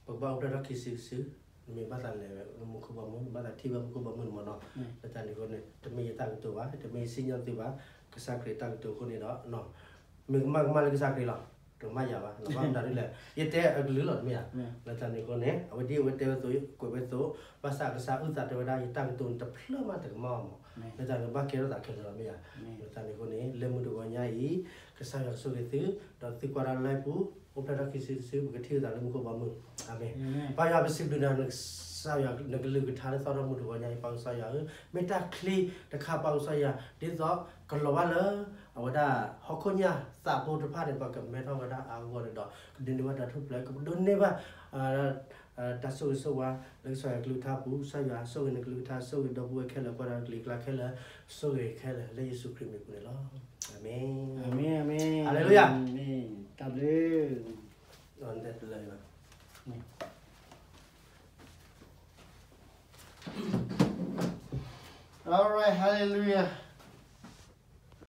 ပကဘၣ်အိၣ်ဖျဲၣ်ထီၣ်ခံစုတစု, နမ့ၢ်ဘၣ်သးလဲၤဝဲမူခိၣ်ဘီမုၢ်, နဘၣ်သးထံၣ်ဘၣ်မူခိၣ်ဘီမုၢ်န့ၣ်မ့ၢ်နီၤ. လၢတၢ်န့ၣ်အဃိန့ၣ် တမ့ၢ်ယတၢ်ကတိၤဘၣ်, တမ့ၢ်ယစံၣ်ညီၣ်သုဘၣ်, ကစၢ်ခရံာ်တၢ်ကတိၤအဃိန့ၣ်ဒီး မ့ၢ်ကမၣ်ကမၣ်လၢကစၢ်ခရံာ်လီၤ, တမ့ၢ်ယၤဘၣ်, ဘၣ်မတၤဒ်လဲၣ်, ယတဲအကလုာ်လီၤတမ့ၢ်ဧါ. လၢတၢ်န့ၣ်အဃိန့ၣ် အဝဲဒ်အဝဲတဲဝဲအသိး ကွဲးဝဲအသိး, ဘၣ်ဆၣ်ကစၢ်အုၣ်သးတဲဝဲဒၣ် ယတၢ်ကတိၤန့ၣ်တဖျၢၣ်မးတကမၣ်အီၤမး, လၢတၢ်န့ၣ်ဘၣ်ကဲထီၣ်သးခဲလၢာ်လီၤမ့ၢ်ဧါ. လၢတၢ်န့ၣ်အဃိန့ၣ် လၢမုၢ်တဂီၤညါအံၤ ကစၢ်ယွၤကဆိၣ်ဂ့ၤသု, ဒီးသုကွၢ်တၢ်လၢပူၤ အိၣ်ဖျဲၣ်ထီၣ်ခံစုတစု ပကထံၣ်လိာ်သးလၢမူခိၣ်ဘီမုၢ်. အၤမ့ၣ်. ပၢ်ယွၤပစံးဘျုးနၤ ကစၢ်ယွၤနကလုၢ်ကထါလၢသီဒီမုၢ်တဂီၤညါအံၤ ပၢ်ကစၢ်ယွၤဧၢ, မ့ၢ်တၢ်ချံတခါပၢ်ကစၢ်ယွၤ ဒ်သိးကလီၤဘၣ်လၢ အဝဲဒၣ်ဟီၣ်ခိၣ်ညၣ်သးဖိတဖၣ်န့ၣ် ပှၤကမဲထီၣ်ဝဲဒၣ်အါဂီၢ်န့ၣ်ဒီး ကဒိးန့ၢ်ဘၣ်တၢ်ထူၣ်ဖျဲး ကဒိးန့ၢ်ဘၣ် တၢ်ဆိၣ်ဂ့ၤဆိၣ်ဝါ လၢကစၢ်ယွၤကလုၢ်ကထါပူၤ, ကစၢ်ယွၤဆိၣ်ဂ့ၤနကလုၢ်ကထါ, ဆိၣ်ဂ့ၤဒီပုၢ်ဝဲၢ်ခဲလၢာ် ကွၢ်တၢ်ကလုၢ်ကထါခဲလၢာ်, ဆိၣ်ဂ့ၤခဲလၢာ် လၢယ့ၣ်ၡူးခရံာ်မံၤပူၤန့ၣ်လီၤ. အၤမ့ၣ်. အၤမ့ၣ်, အၤမ့ၣ်. All right, hallelujah.